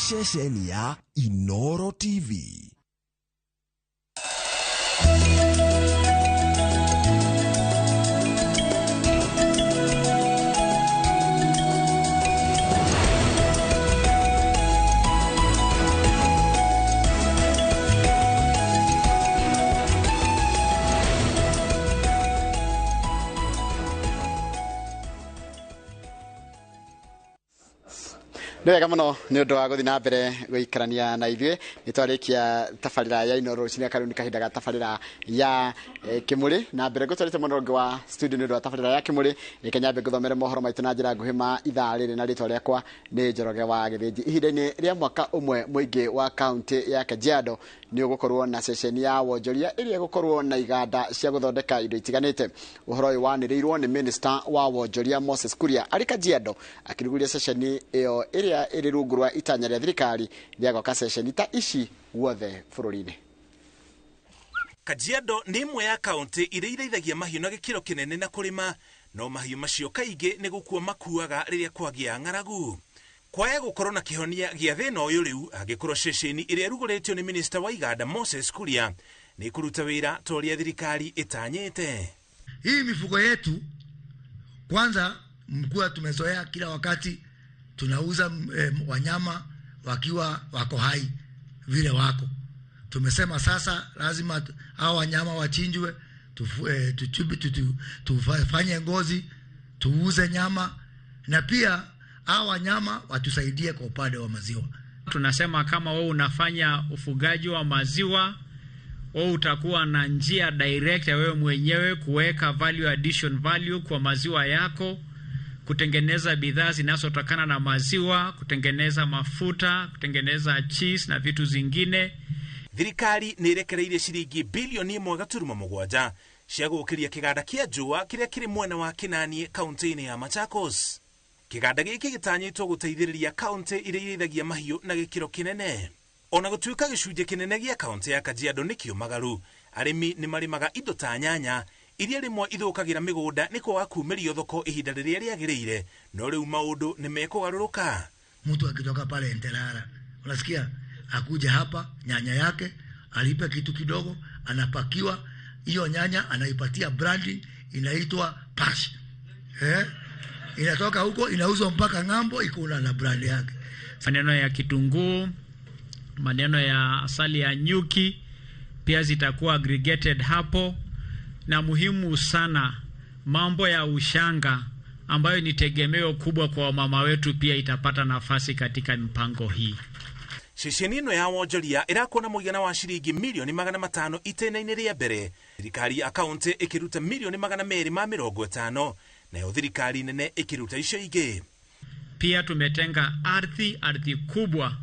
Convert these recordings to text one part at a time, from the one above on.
Nĩ ceceni ya Inoro TV. Nĩ wega mũno nĩ ũndũ wa gũthiĩ na mbere gũikarania na ithuĩ. Nĩ twarĩkia tabarĩra ya Inooro Rũcinĩ, karĩu nĩ kahinda ga tabarĩra ya Kĩmũrĩ. Na mbere ngũtwarĩte mwena ũngĩ wa studio nĩ ũndũ wa tabarĩra ya Kĩmũrĩ, reke nyambe ngũthomere mohoro maitũ na njĩra nguhĩ ma ithaa rĩrĩ, na rĩtwa rĩakwa nĩ Njoroge wa Gĩthĩnji. Ihinda-inĩ rĩa mwaka ũmwe, mũingĩ wa kaunti ya Kajiado nĩ ũgũkorwo na ceceni ya wonjoria ĩrĩa ĩgũkorwo na iganda cia gũthondeka indo itiganĩte. Ũhoro ũyũ wanĩrĩirwo nĩ minista wa wonjoria Moses Kuria arĩ Kajiado akĩrugũria ceceni ĩyo ĩrĩa ĩrĩ rungu rwa itanya rĩa thirikari rĩa gwaka ceceni ta ici guothe bũrũri-inĩ. Kajiado nĩ ĩmwe ya kaunti iria irĩithagia mahiũ na gĩkĩro kĩnene na kũrĩma, no mahiũ macio kaingĩ nĩ gũkua makuaga rĩrĩa kwagĩa ng'aragu. Kwaya gũkorwo na kĩhonia gĩa thĩna ũyũ rĩu angĩkorwo ceceni ĩrĩa ĩrugũrĩtio nĩ minista wa iganda Moses Kuria nĩ kũruta wĩra ta ũrĩa thirikari ĩtanyĩte. Hii mifugo yetu kwanza, mkuwa tumezoea kila wakati tunauza wanyama wakiwa wako hai vile wako. Tumesema sasa lazima hao wanyama wachinjwe, tufanye ngozi, tuuze nyama, na pia hao wanyama watusaidie kwa upande wa maziwa. Tunasema kama wewe unafanya ufugaji wa maziwa, wewe utakuwa na njia direct ya wewe mwenyewe kuweka value addition value kwa maziwa yako, kutengeneza bidhaa zinazotokana na maziwa, kutengeneza mafuta, kutengeneza cheese na vitu zingine. Thirikari nĩ ĩrekereirie ciringi bilioni 1.7 cia gũkĩria kĩganda kĩa njũa kĩrĩa kĩrĩ mwena wa Kĩnanie kaunti-inĩ ya Machakos. Kĩganda gĩkĩ gĩtanyĩtwo gũteithĩrĩria kaunti iria irĩithagia mahiũ na gĩkĩro kĩnene. Ona gũtuĩka gĩcunjĩ kĩnene gĩa kaunti ya Kajiado nĩ kĩũmagaru, arĩmi nĩ marĩmaga indo ta nyanya iria rĩmwe ithũkagĩra mĩgũnda nĩ kwaga kumĩrio thoko ihinda rĩrĩa rĩagĩrĩire, no rĩu maũndũ nĩ mekũgarũrũka. Mtu akitoka pale Ntelala, unasikia, akuja hapa nyanya yake alipe kitu kidogo, anapakiwa hiyo nyanya, anaipatia branding inaitwa Pash, eh? Inatoka huko inauzwa mpaka ng'ambo, iko na brand yake. Maneno ya kitunguu, maneno ya asali ya nyuki pia zitakuwa aggregated hapo, na muhimu sana mambo ya ushanga ambayo ni tegemeo kubwa kwa wamama wetu pia itapata nafasi katika mpango hii. Ceceni ĩno ya wonjoria ĩrakwo na mũigana wa ciringi milioni 500 itĩna-inĩ rĩa mbere, thirikari ya kaunti ĩkĩruta milioni 250, nayo thirikari nene ĩkĩruta icio ingĩ. Pia tumetenga ardhi kubwa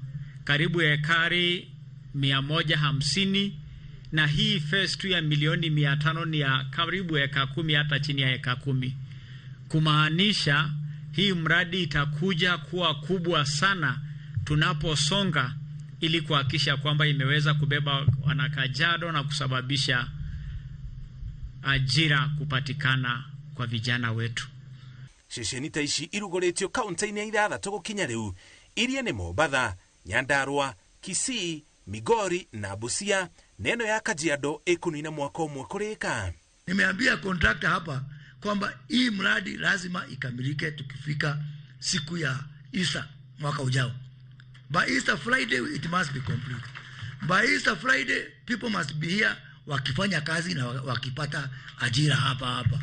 karibu ekari 150, na hii phase tu ya milioni 500 ni ya karibu eka 10, hata chini ya eka 10, kumaanisha hii mradi itakuja kuwa kubwa sana tunaposonga, ili kuhakikisha kwamba imeweza kubeba wanakajado na kusababisha ajira kupatikana kwa vijana wetu. Ceceni ta ici irugũrĩtio kaunti-inĩ ithathatũ gũkinya rĩu, iria nĩ Mombatha, Nyandarua, Kisii, Migori na Busia, na ĩno ya Kajiado ĩkũnina mwaka ũmwe kũrĩka. Nimeambia contractor hapa kwamba hii mradi lazima ikamilike tukifika siku ya Easter mwaka ujao. By Easter Friday it must be complete. By Easter Friday people must be here wakifanya kazi na wakipata ajira hapa hapa.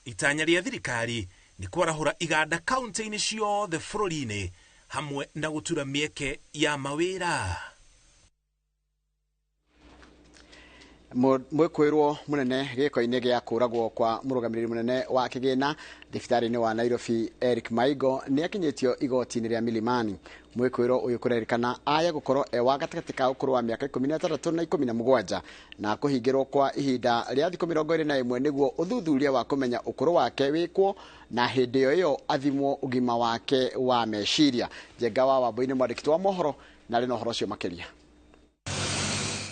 Itanya rĩa thirikari nĩ kwarahũra iganda kaunti-inĩ ciothe bũrũri-inĩ hamwe na gũtura mĩeke ya mawĩra. Mwĩkwĩrwo mũnene gĩko-inĩ gĩa kũragwo kwa mũrũgamĩrĩri mũnene wa kĩgĩna thibitarĩ-inĩ wa Nairobi Eric Maigo nĩ akinyĩtio igoti-inĩ rĩa Milimani. Mwĩkwĩrwo ũyũ kũrerĩkana aya gũkorwo e wa gatagatĩ ka ũkũrũ wa mĩaka 16 na 17, na kũhingĩrwo kwa ihinda rĩa thikũ 21 nĩguo ũthuthuria wa kũmenya ũkũrũ wake wĩkwo, na hĩndĩ ĩyo athimwo ũgima wake wa meciria. Njenga wa Wambui nĩ mwandĩki wa mohoro na arĩ na ũhoro ũcio makĩria.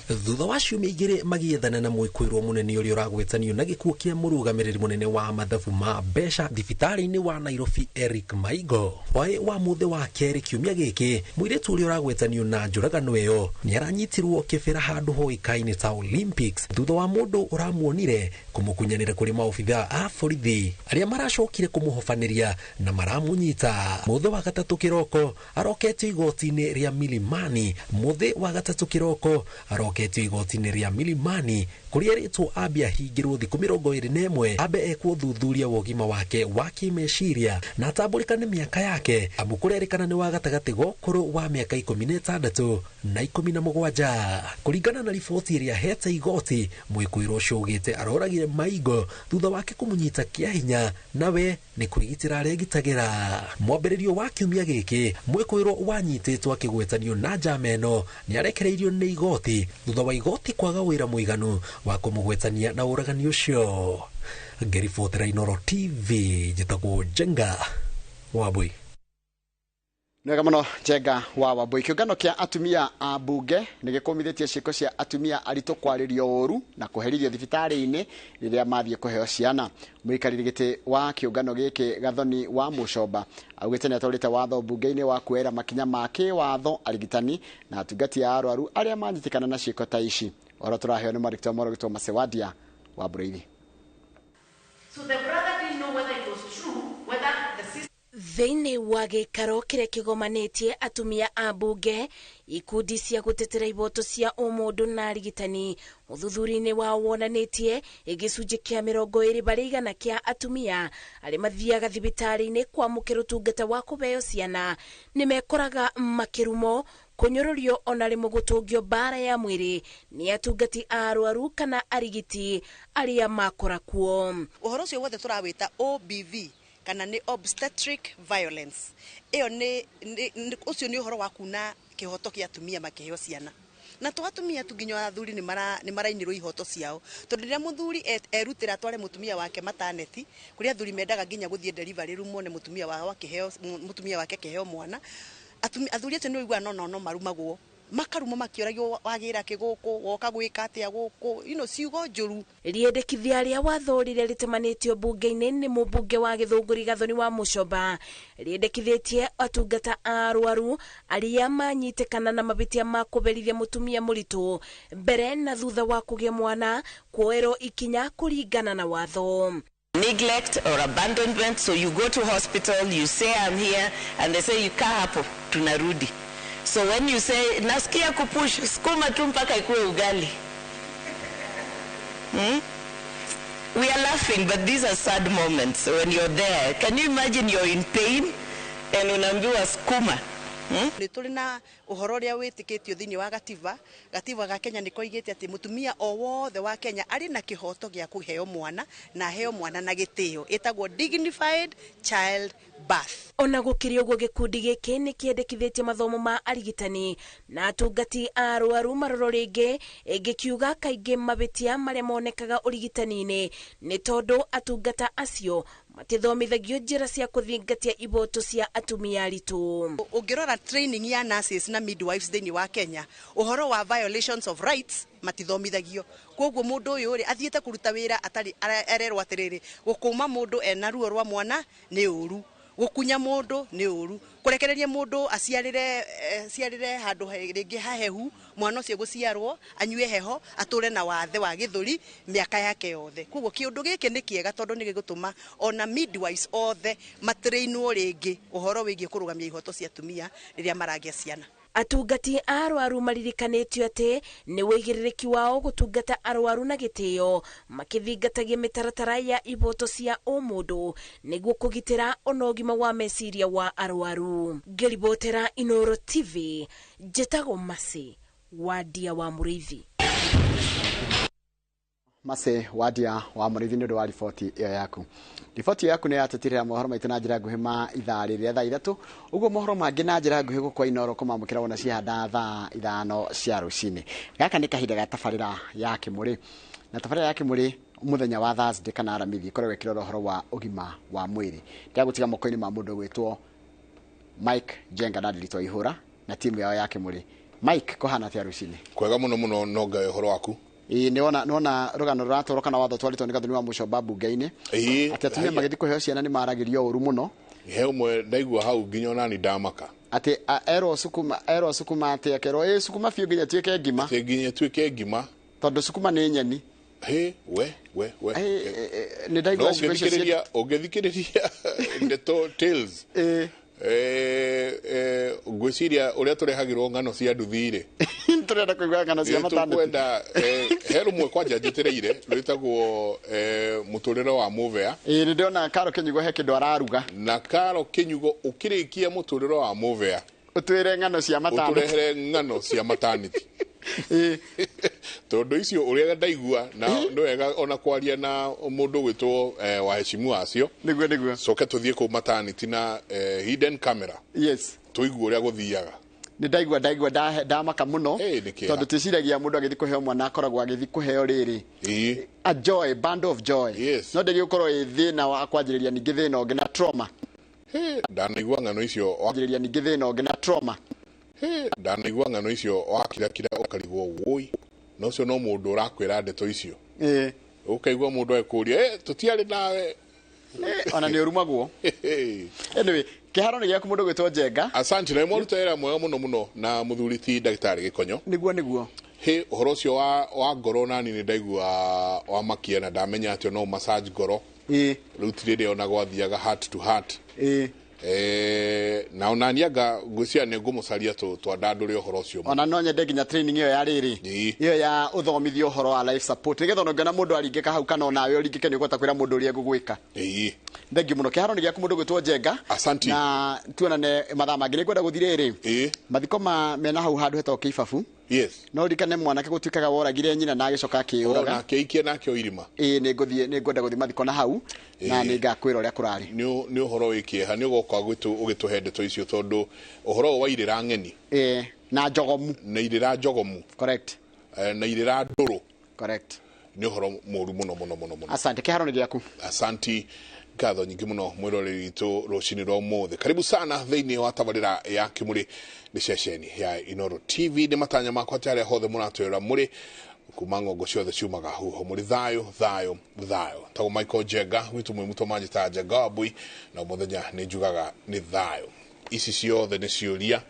Thutha wa ciumia igĩrĩ magĩethana na mwĩkũĩrwo mũnene ũrĩa ũragwetanio na gĩkuũ kĩa mũrũgamĩrĩri mũnene wa mathabu ma mbeca thibitarĩ-inĩ wa Nairobi Eric Maigo, hwaĩ wa mũthĩ wa kerĩ kiumia gĩkĩ, mũirĩtu ũrĩa ũragwetanio na njũragano ĩyo nĩaranyitirwo kĩbĩra handũ hoĩkaine ta Olympics thutha wa mũndũ ũramuonire kũmũkunyanĩra kũrĩ maobitha a borithi arĩa maracokire kũmũhobanĩria na maramunyita. Mũthĩ wa gatatũ kĩroko aroketio igoti-inĩ rĩa Milimani. Mũthĩ wa gatatũ kĩroko aroketio igoti-inĩ rĩa Milimani kũrĩa erĩtwo ambe ahingĩrwo thikũ 21, ambe ekwo thuthuria wa ũgima wake wa kĩmeciria na atambũrĩkane mĩaka yake, amu kũrerĩkana nĩ wa gatagatĩ ga ũkũrũ wa mĩaka 16 na 17. Kũringana na riboti ĩrĩa hete igoti, mwĩkũĩrwo ũcio augĩte aroragire Maigo thutha wake kũmũnyita kĩa hinya nawe nĩ kwĩgitĩra aregitagĩra. Mwambĩrĩrio wa kiumia gĩkĩ, mwĩkũĩrwo wanyitĩtwo akĩgwetanio na njama ĩno nĩarekereirio nĩ igoti thutha wa igoti kwaga wĩra mũiganu wa kũmũgwetania na ũragani ũcio. Ngĩribotera Inooro TV, njĩtagwo Njenga Wambui. Nĩwega mũno Njenga wa Wambui. Kĩũngano kĩa atumia a mbunge nĩ gĩkũmithĩtie ciĩko cia atumia aritũ kwarĩrio ũru na kũherithio thibitarĩ-inĩ rĩrĩa mathiĩ kũheo ciana. Mũikarĩri gĩtĩ wa kĩũngano gĩkĩ Gathoni wa Mũcomba augĩte nĩ atwarĩte watho mbunge-inĩ wa kuoera makinya ma kĩwatho arigitani na atungati a arwaru arĩa manyitĩkana na ciĩko ta ici. Ũhoro tũraheo nĩ mwandĩki wa mohoro witũ Masewadia wa Mbũrĩithi. So the brother didn't know whether it was true, whether the sister Thĩinĩ wa gĩikaro kĩrĩa kĩgomanĩtie atumia a mbunge, ikundi cia gũtetera ihoto cia ũmũndũ na arigitani, ũthuthuria-inĩ wao wonanĩtie gĩcunjĩ kĩa 20% kĩa atumia arĩa mathiaga thibitarĩ-inĩ kwamũkĩra ũtungata wa kũheo ciana nĩmekoraga makĩrumo, kũnyũrũrio ona rĩmwe gũtũngio mbara ya mwĩrĩ nĩ atungati a arwaru kana arigiti arĩa makora kuo. Ũhoro ũcio wothe tũrawĩta OBV kana nĩ obstetric violence. Ĩyo nĩ ũcio nĩ ũhoro wa kuna kĩhoto kĩa atumia makĩheo ciana. Na to atumia tu, nginya athuri nĩ marainĩrwo ihoto ciao, tondũ rĩrĩa mũthuri erutĩra atware mũtumia wake maternity, kũrĩa athuri mendaga nginya gũthiĩ delivery room mone mũtumia wao akĩheo, mũtumia wake akĩheo mwana, athuri acio nĩ ũiguaga no marumagwo, makarumwo makĩũragio wagĩra kĩ gũkũ, woka gwĩka atĩa gũkũ, ciugo njũru. Rĩendekithia rĩa watho rĩrĩa rĩtemanĩtio mbunge-inĩ nĩ mũmbunge wa Gĩthũngũri Gathoni wa Mũcomba rĩendekithĩtie atungata a arwaru arĩa manyitĩkana na mabĩtia ma kũberithia mũtumia mũritũ mbere na thutha wa kũgĩa mwana kuoerwo ikinya kũringana na watho. Neglect or abandonment. So you go to hospital, you say I'm here, and they say you kaa hapo, tunarudi. So when you say nasikia kupush, sukuma tu mpaka ikuwe ugali. We are laughing, but these are sad moments when you're there. Can you imagine you're in pain and unaambiwa sukuma? Nĩ tũrĩ na ũhoro ũrĩa wĩtĩkĩtio thĩinĩ wa gatiba. Gatiba ga Kenya nĩ koigĩte atĩ mũtumia o wothe wa Kenya arĩ na kĩhoto gĩa kũheo mwana na aheo mwana na gĩtĩo, ĩtagwo dignified child birth. Ona gũkĩrĩ ũguo, gĩkundi gĩkĩ nĩ kĩendekithĩtie mathomo ma arigitani na atungati a arwaru marorwo rĩngĩ, gĩkiuga kaingĩ mabĩtia marĩa monekaga ũrigitani-inĩ nĩ tondũ atungata acio matithomithagio njĩra cia kũthingatia ihoto cia atumia aritũ. Ũngĩrora training ya nurses na midwives thĩinĩ wa Kenya, ũhoro wa violations of rights matithomithagio. Koguo mũndũ ũyũ rĩ athiĩte kũruta wĩra atarĩ arerwo atĩrĩrĩ, gũkũma mũndũ ena ruo rwa mwana nĩ ũru, gũkunya mũndũ nĩ ũru, kũrekereria mũndũ aciarĩre handũ rĩngĩ hahehu, mwana ũcio gũciarwo anyue heho atũre na wathe wa gĩthũri mĩaka yake yothe. Koguo kĩũndũ gĩkĩ nĩ kĩega tondũ nĩ gĩgũtũma ona midwives othe matrainwo rĩngĩ ũhoro wĩgiĩ kũrũgamia ihoto cia atumia rĩrĩa maragĩa ciana. Atungati a arwaru maririkanĩtio atĩ nĩ wĩigĩrĩrĩki wao gũtungata arwaru na gĩtĩo makĩthingatagia mĩtaratara ya ihoto cia ũmũndũ nĩguo kũgitĩra ona ũgima wa meciria wa arwaru. Ngĩribotera Inooro TV, njĩtagwo Mercy Wadia wa Mũrĩithi. Mercy Wadia wa Mũrĩithi nĩ ũndũ wa riboti ĩyo yaku. Riboti ĩyo yaku nĩ yatũtirĩra mohoro maitũ na njĩra nguhĩ ma ithaa rĩrĩa thaa 3, ũguo mohoro mangĩ na njĩra nguhĩ gũkũ Inooro kũmamũkĩra wona cihanda thaa 5 cia rũcinĩ. Gaka nĩ kahinda ga tabarĩra ya Kĩmũrĩ, na tabarĩra ya Kĩmũrĩ mũthenya wa Thursday kana Aramithi ĩkoragwo ĩkĩrora ũhoro wa ũgima wa mwĩrĩ. Ndĩragũtiga moko-inĩ ma mũndũ ũgwĩtwo Mike Njenga na Ndiritu Ihũra na timu yao ya Kĩmũrĩ. Mike kũhana atĩa rũcinĩ? Kwega mũno mũno no Ngai ũhoro waku. Ĩĩ nĩwona rũgano rũratwarwo kana watho twarĩtwo nĩ Gathoni wa Mũcomba mbunge-inĩ atĩ atumia magĩthiĩ kũheo ciana nĩ maragĩrio ũru mũno. He ũmwe ndaigua hau nginya onani ndamaka atĩ erwo sukuma atĩ akerwo ĩ sukuma biũ nginya tuĩke ngima, atĩ nginya tuĩke ngima tondũ sukuma nĩ nyeni. He we we we nĩ ndaigua ciugo icio ũngĩthikĩrĩria ndeto tales ngwĩciria ũrĩa tũrehagĩrwo ng'ano cia nduthi-rĩ tũrenda kũigua ng'ano cia maternity. Tũkwenda he rũmwe kwanja njĩtĩrĩire rwĩtagwo mũtũrĩre wa mũbea. Ĩĩ nĩ ndĩrona Karo Kĩnyugo he kĩndũ araruga. Na Karo Kĩnyugo ũkĩrĩkia mũtũrĩre wa mũbea ũtwĩre ng'ano cia maternity, ũtũrehere ng'ano cia maternity. Tondũ icio ũrĩa ndaigua na nĩ wega ona kwaria na mũndũ gwĩtwo waheshimu acio. Nĩguo nĩguo. Coke tũthiĩ kũu maternity na hidden camera. Yes. Tũigue ũrĩa gũthiaga. Nĩ ndaigua ndamaka mũno tondũ twĩciragia mũndũ agĩthiĩ kũheo mwana akoragwo agĩthiĩ kũheo rĩrĩ a joy, band of joy. Yes. No ndĩgĩgũkorwo ĩ thĩna wa kwanjĩrĩria ningĩ thĩna ũngĩ na trauma. Ndanaigua ng'ano icio kwanjĩrĩria ningĩ thĩna ũngĩ na trauma. Ndanaigua ng'ano icio wakirakira ũkarigwo woi na ũcio no mũndũ ũrakwĩra ndeto icio. Ũkaigua mũndũ ekũria tũtiarĩ nawe ona nĩ ũrumagwo. Anyway, kĩharo nĩ gĩaku mũndũ gwĩtwo Njenga. Asante na mwaruta wĩra mwega mũno mũno na mũthuri ti ndagĩtarĩ Gĩkonyo. Nĩguo nĩguo. He ũhoro ũcio wa ngoro nani nĩ ndaigua wa makia na ndamenya atĩ no massage ngoro. Rĩu ti rĩrĩa ona gwathiaga heart to heart. Na ona nianga ngwĩciria nĩ ngũmũcaria twandandũre ũhoro ũcio. Ona no nyende nginya training ĩyo ya rĩrĩ ĩyo ya ũthomithio ũhoro wa life support nĩgetha ona ũngĩona mũndũ aringĩka hau kana onawe ũringĩke nĩ ũkũhota kwĩra mũndũ ũrĩa egũgwĩka. Thengiũ mũno. Kĩharo nĩ gĩaku mũndũ gwĩtwo Njenga. Asante. Na tuonane mathaa mangĩ. Nĩ ngwenda gũthiĩ rĩrĩ mathiko ma mena hau handũ hetagwo Kĩibabu. Yes. No ririkane mwanake gũtuĩkaga woragire nyina na agĩcoka akĩyũraga. Na akĩikia nake irima. Ĩĩ nĩ ngwenda gũthiĩ mathiko na hau na nĩ ngakwĩra ũrĩa kũrarĩ. Nĩ ũhoro wĩ kĩeha nĩ ũgoka ũgĩtũhe ndeto icio tondũ ũhoro wa irĩra ng'eni. Na njogomu. Na irĩra njogomu. Correct. Na irĩra ndũrũ. Correct. Nĩ ũhoro mũru mũno mũno mũno mũno. Asante. Kĩharo nĩ gĩaku. Asante. Ngatho nyingĩ mũno mwĩroreri witũ rũcinĩ rwa ũmũthĩ. Karibu sana thĩinĩ wa tabarĩra ya Kĩmũrĩ nĩ ceceni ya Inooro TV. Nĩ matanya makwa atĩ arĩa hothe mũratwĩrora mũrĩ kuma ng'ongo ciothe ciumaga huho mũrĩ thayũ thayũ thayũ. Tagwo Michael Njenga gwitũ mwĩ mũtũ manjĩtaga Njenga wa Mbui na mũthenya nĩ njugaga nĩ thayũ. Ici ciothe nĩ ciũria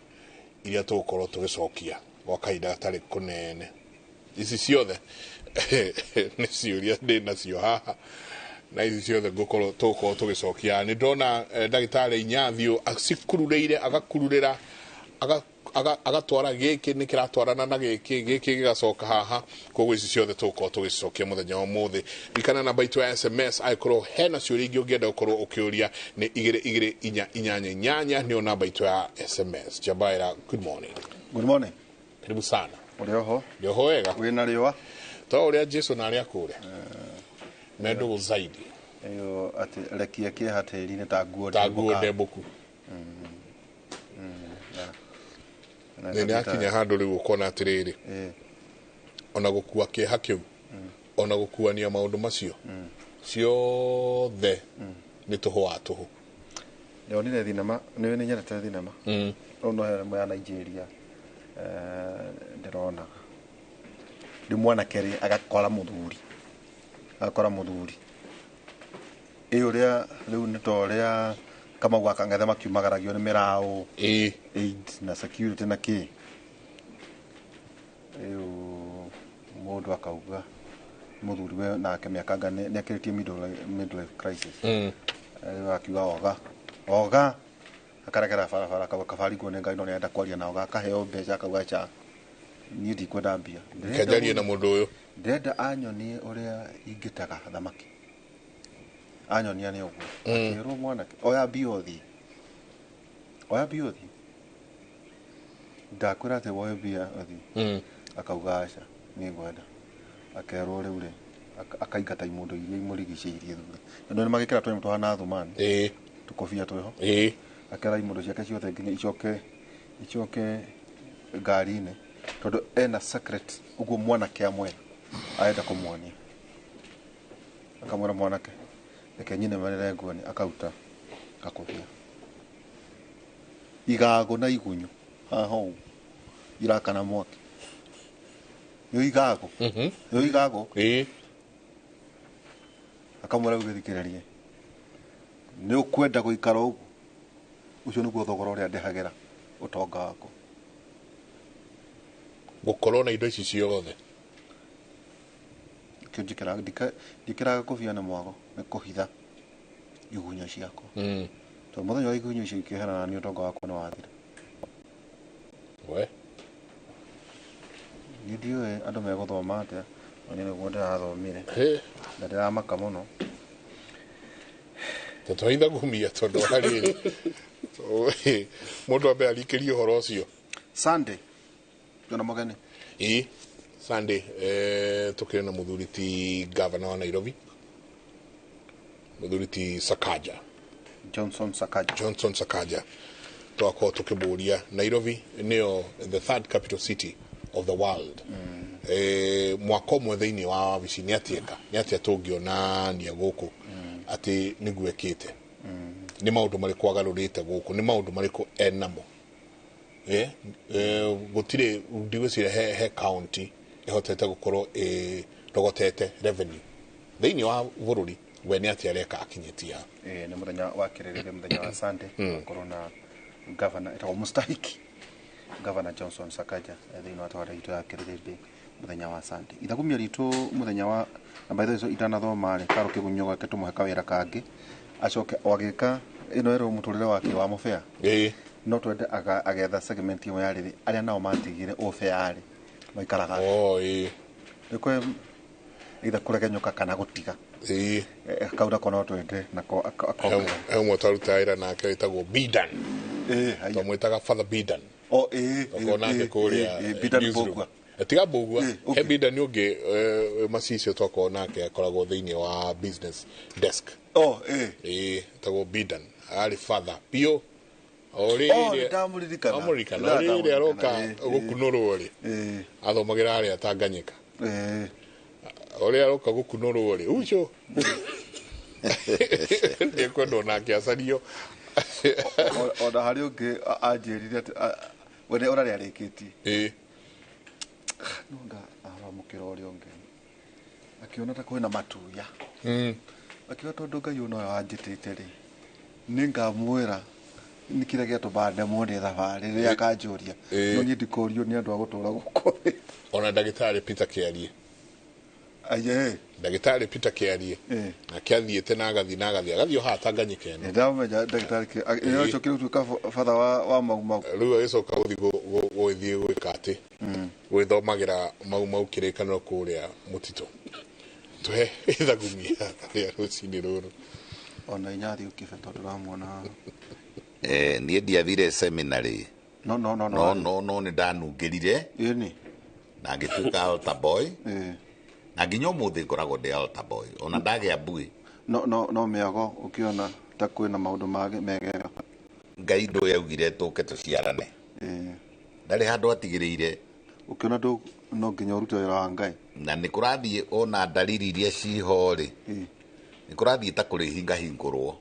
iria tũgũkorwo tũgĩcokia gwa kahinda gatarĩ kũnene. Ici ciothe nĩ ciũria ndĩ nacio haha na ici ciothe ngũkorwo tũgũkorwo tũgĩcokia. Nĩ ndona ndagĩtarĩ Inyathio acikururĩire agakururĩra agatwara gĩkĩ nĩ kĩratwarana na gĩkĩ gĩkĩ gĩgacoka haha. Koguo ici ciothe tũgũkorwo tũgĩcicokia mũthenya wa ũmũthĩ. Ririkana namba itũ ya SMS angĩkorwo hena ciũria ingĩ ũngĩenda gũkorwo ũkĩũria nĩ 2 2 4 8 8 nĩyo namba itũ ya SMS. Jabaira, good morning. Good morning. Karibu sana. Ũrĩ oho? Ndĩ oho wega. Wĩna riũa? To ũrĩa Jesu na arĩa kũrĩa me ndũgũ zaidi. Ĩyo atĩ rekia kĩeha tĩri-inĩ ta nguo ndembũku. Nĩ akinya handũ rĩu ũkona atĩrĩrĩ ona gũkua kĩeha kĩu ona gũkuania maũndũ macio ciothe nĩ tũhũ wa tũhũ. Ndonire thinema, nĩ nyendete thinema. No he ya Nigeria ndĩrona rĩu mwanake rĩ agakora mũthuri ĩ ũrĩa rĩu nĩ ta ũrĩa Kamau wa Kang'ethe makiumagaragio nĩ mĩraũ aid na security na kĩ. Rĩu mũndũ akauga mũthuri we nake mĩaka anga nĩ akĩrĩtie midlife crisis. Rĩu akiuga oga akaregera barabara akauga kabarigwo nĩ Ngai no nĩarenda kwaria na oga akaheo mbeca akauga cha niĩ ndikwenda mbia. Kenjarie na mũndũ ũyũ. Ndĩrenda anyonie ũrĩa ingĩtega thamaki. Anyonia nĩ ũguo. Akĩrwo mwanake oya mbia ũthiĩ. Oya mbia ũthiĩ. Ndakwĩra atĩ woe mbia ũthiĩ. Akauga aca niĩ ngwenda. Akerwo rĩu rĩ akaingata imũndũ iria imũrigicĩirie thutha. Tondũ nĩ magĩkĩra tũnyamũ tũhana thumani. Tũkobia twĩho. Akera imũndũ ciake ciothe nginya icoke ngari-inĩ tondũ ena secret ũguo mwanake amwĩra arenda kũmuonia. Akamwĩra mwanake reke nyine marere nguoni akauta gakobia. Igago na igunyu haha ũguo. Irakana mwaki. Yo igago. Yo igago. Akamwĩra gũthikĩrĩrie. Nĩ ũkwenda gũikara ũguo. Ũcio nĩguo thogora ũrĩa ndĩhagĩra ũtonga wakwa. Gũkorwo na indo ici ciothe. Kĩo njĩkĩraga ndikĩraga kũbia na mwago nĩ kũhitha igunyũ ciakwa. Tondũ mũthenya wa igunyũ icio ikĩehera nĩ ũtonga wakwa nĩ wathira. We. Niĩ ndiũĩ andũ megũthoma atĩa, no niĩ nĩguo ndĩrathomire. Na ndĩramaka mũno. Tũtwaitha gumia tondũ harĩ mũndũ ambe arikĩrie ũhoro ũcio. Sunday. Twĩna mũgeni. Ĩĩ, Sunday tũkĩrĩ na mũthuri ti governor wa Nairobi. Mũthuri ti Sakaja. Johnson Sakaja. Johnson Sakaja. Twakorwo tũkĩmũria Nairobi nĩyo the third capital city of the world. Mwaka ũmwe thĩinĩ wa wabici nĩ atĩeka nĩ atĩa tũngĩonania gũkũ atĩ nĩguo ekĩte. Nĩ maũndũ marĩkũ agarũrĩte gũkũ, nĩ maũndũ marĩkũ enamo. Gũtirĩ ndigwĩciria he county ĩhotete gũkorwo ĩrogotete revenue thĩinĩ wa bũrũri we nĩ atĩa areka akinyĩtie haha. Nĩ mũthenya wa kĩrĩrĩria mũthenya wa Sunday gũkorwo na governor etagwo mustahiki Governor Johnson Sakaja thĩinĩ wa tabarĩra itũ ya kĩrĩrĩmbĩ mũthenya wa Sunday. Ithagumia ritũ mũthenya wa na by the way itanathoma rĩ Karo Kĩgunyũ gwake tũmũhe kawĩra kangĩ acoke o agĩka ĩno ĩrĩ mũtũrĩre wake wa mũbĩa. No twende agetha segment ĩmwe ya rĩrĩ arĩa nao matigire ũbĩa rĩ maikaraga. Nĩ either kũregenyũka kana gũtiga. Kaura ko no twende nako akongerera. He ũmwe twarutaga wĩra nake wĩtagwo Bidan. Twamwĩtaga Father Bidan. Nake kũrĩa Bidan Mbugua. Tiga Mbugua. He Bidan ũngĩ macicio twakorwo nake akoragwo thĩinĩ wa business desk. Etagwo Bidan. Arĩ father biũ. Ndamũririkana. Amũririkana. O rĩrĩ aroka gũkunũrwo rĩ. Athomagĩra harĩa Tanganyika. Ũrĩa aroka gũkunũrwo rĩ ucio ndĩkwendwo nake acario. Ona harĩ ũngĩ anjĩrire atĩ we nĩ ũrarĩ arĩkĩtie. No nga aramũkĩra ũrĩa ũngĩ akĩona ta kwĩna matuya. Akiuga tondũ Ngai ũyũ nowe wanjĩtĩte rĩ nĩngamwĩra nĩ kĩrĩa gĩatũmaga ndemwo nĩ thabarĩ rĩrĩa akanjũria no niĩ ndikũrio nĩ andũ a gũtũra gũkũ. Ona ndagĩtarĩ Peter Kĩarie. Ndagĩtarĩ Peter Kĩarie nake athiĩte na agathiĩ na agathiĩ agathiĩ o haha Tanganyika ĩno. Ndamenya ndagĩtarĩ Kĩarie acokire gũtuĩka batha wa Mau Mau. Rĩu agĩcoka gũthiĩ gũgĩthiĩ gwĩka atĩ gwĩthomagĩra Mau Mau kĩrĩkanĩro kũrĩa mũtitũ. Tũhe ithagumia rĩa rũcinĩ rũrũ. Ona Inyathi ũkĩbe tondũ ndĩramuona haha. Niĩ ndiathire seminary. No no no no no no nĩ ndanungĩrire. Na ngĩtuĩka altar boy. Na nginya ũmũthĩ ngoragwo ndĩ altar boy ona ndagĩa mbui. No no no mĩago ũkĩona ta kwĩna maũndũ mangĩ megega. Ngai ndũĩ augire tũke tũciarane. Ndarĩ handũ atigĩrĩire. Ũkĩona ndũ no nginya ũrute wĩra wa Ngai. Na nĩ kũrathiĩ ona ndariri iria ciho rĩ. Nĩ kũrathiĩ ta kũrĩhinga hingũrwo.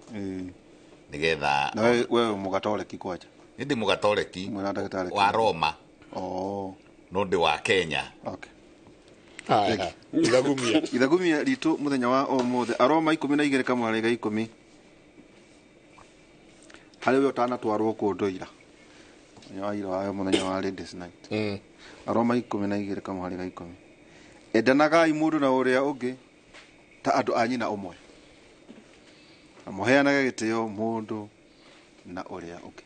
Nĩgetha na we mũgatoreki kwanja. Nĩ ndĩ mũgatoreki wa Roma. No ndĩ wa Kenya. Ithagumia. Ithagumia ritũ mũthenya wa ũmũthĩ Aroma 12 kamũhari ga 10. Harĩ we ũtanatwarwo kũndũ ira. Mũthenya wa ira wa mũthenya wa Ladies Night. Aroma 12 kamũhari ga 10. Endanagai mũndũ na ũrĩa ũngĩ ta andũ a nyina ũmwe. Na mũheanage gĩtĩo mũndũ na ũrĩa ũngĩ.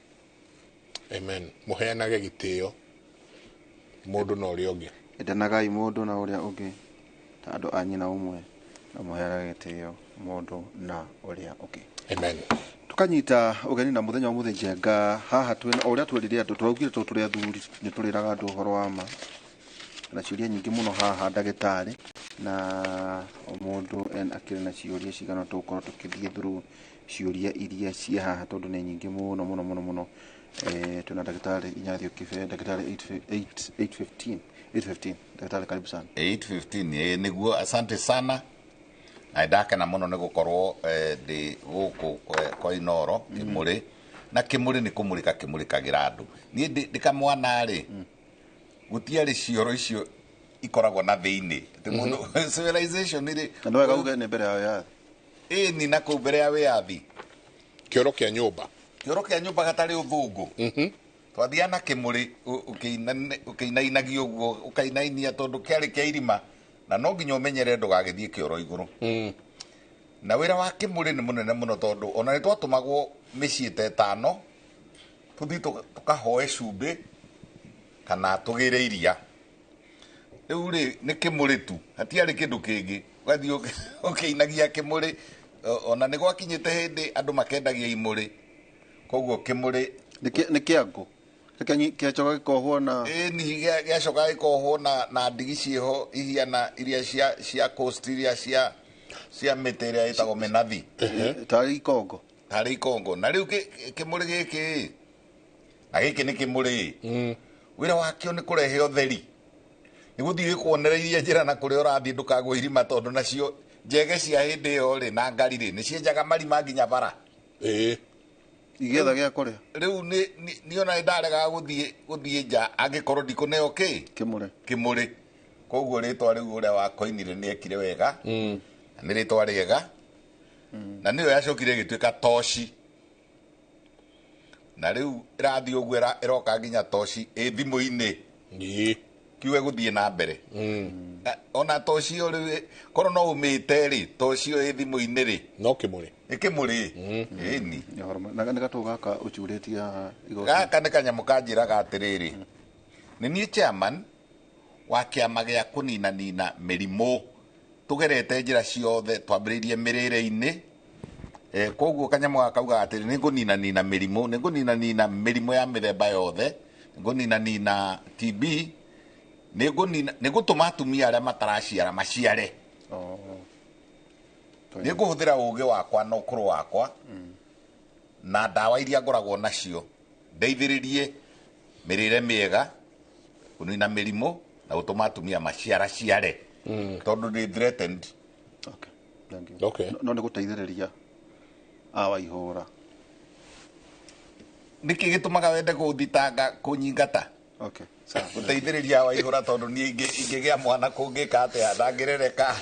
Amen. Mũheanage gĩtĩo mũndũ na ũrĩa ũngĩ. Endanagai mũndũ na ũrĩa ũngĩ ta andũ a nyina ũmwe na mũheanage gĩtĩo mũndũ na ũrĩa ũngĩ. Amen. Tukanyita ũgeni na mũthenya wa mũthĩ Njenga haha twĩna ũrĩa twerire andũ tũraugire tondũ tũrĩ athuri nĩ tũrĩraga andũ ũhoro wa ma na ciũria nyingĩ mũno haha ndagĩtarĩ na o mũndũ akĩrĩ na ciũria cigana tũgũkorwo tũkĩthiĩ through ciũria iria ciĩ haha tondũ nĩ nyingĩ mũno mũno mũno mũno. Twĩna ndagĩtarĩ Inyathi Ũkĩbe ndagĩtarĩ 8:15 8:15 ndagĩtarĩ karibu sana. 8:15 nĩguo asante sana. Na ndakena mũno nĩ gũkorwo ndĩ gũkũ kwa Inoro Kĩmũrĩ na Kĩmũrĩ nĩ kũmũrĩka kĩmũrĩkagĩra andũ. Niĩ ndĩ kamwana rĩ Gũtiarĩ cioro icio ikoragwo na thĩinĩ. Atĩ mũndũ civilization rĩ. Na nĩ wega uge nĩ mbere ya wĩyathi. Ĩni na kũu mbere ya wĩyathi. Kĩoro kĩa nyũmba. Kĩoro kĩa nyũmba gatarĩ ũthũngũ. Twathiaga na kĩmũrĩ ũkĩinainagia ũguo ũkainainia tondũ kĩarĩ kĩa irima na no nginya ũmenyere ndũgagĩthiĩ kĩoro igũrũ. Na wĩra wa kĩmũrĩ nĩ mũnene mũno tondũ ona nĩ twatũmagwo mĩciĩ ta ĩtano tũthiĩ tũkahoe cumbĩ kana tũgĩre iria. Rĩu rĩ nĩ kĩmũrĩ tu hatiarĩ kĩndũ kĩngĩ ũgathiĩ ũkĩinagia kĩmũrĩ ona nĩ gwakinyĩte hĩndĩ andũ makendagia imũrĩ koguo kĩmũrĩ nĩ kĩa ngũ gĩacoka gĩkohwo na ĩni gĩacoka gĩkohwo na ndigi ciĩho ihiana iria cia coast iria cia mĩtĩ ĩrĩa ĩtagwo mĩnathi tarĩ ikongo tarĩ ikongo. Na rĩu kĩmũrĩ gĩkĩ na gĩkĩ nĩ kĩmũrĩ wĩra wakĩo nĩ kũrehe ũtheri nĩ gũthiĩ gĩkuonereirie njĩra na kũrĩa ũrathiĩ ndũkagwe irima tondũ nacio njege cia hĩndĩ ĩyo rĩ na ngari rĩ nĩ cienjaga marima nginya bara igetha gĩa kũrĩa. Rĩu nĩ ona nĩ ndaregaga gũthiĩ nja angĩkorwo ndikũneo kĩ kĩmũrĩ. Koguo rĩtwa rĩu ũrĩa wakoinire nĩ ekire wega na nĩ rĩtwa rĩega na nĩyo yacokire ĩgĩtuĩka toci na rĩu ĩrathiĩ ũguo ĩroka nginya toci ĩ thimũ-inĩ kiuge gũthiĩ na mbere. Ona toci ĩyo rĩu korwo no ũmĩte rĩ toci ĩyo ĩ thimũ-inĩ rĩ no kĩmũrĩ nĩ kĩmũrĩ ĩni. Na nĩ gatũ gaka ũcurĩtie haha igoti. Gaka nĩ kanyamũ kanjĩraga atĩrĩrĩ nĩ niĩ chairman wa kĩama gĩa kũninanina mĩrimũ tũgerete njĩra ciothe twambĩrĩirie mĩrĩre-inĩ. Koguo kanyamũ gaka kaugaga atĩrĩ nĩ ngũninanina mĩrimũ nĩ ngũninanina mĩrimũ ya mĩthemba yothe nĩ ngũninanina TB nĩ ngũtũma atumia arĩa mataraciara maciare. Nĩ ngũhũthĩra ũgĩ wakwa na ũkũrũ wakwa na ndawa iria ngoragwo nacio ndeithĩrĩrie mĩrĩre mĩega kũnina mĩrimũ na gũtũma atumia maciara ciare tondũ ndĩ threatened. Thank you. No nĩ gũteithĩrĩria awa ihũra. Nĩkĩ gĩtũmaga wende gũthitanga kũnyingata? Gũteithĩrĩria awa ihũra tondũ niĩ ingĩgĩa mwana kũngĩka atĩa ndangĩrereka.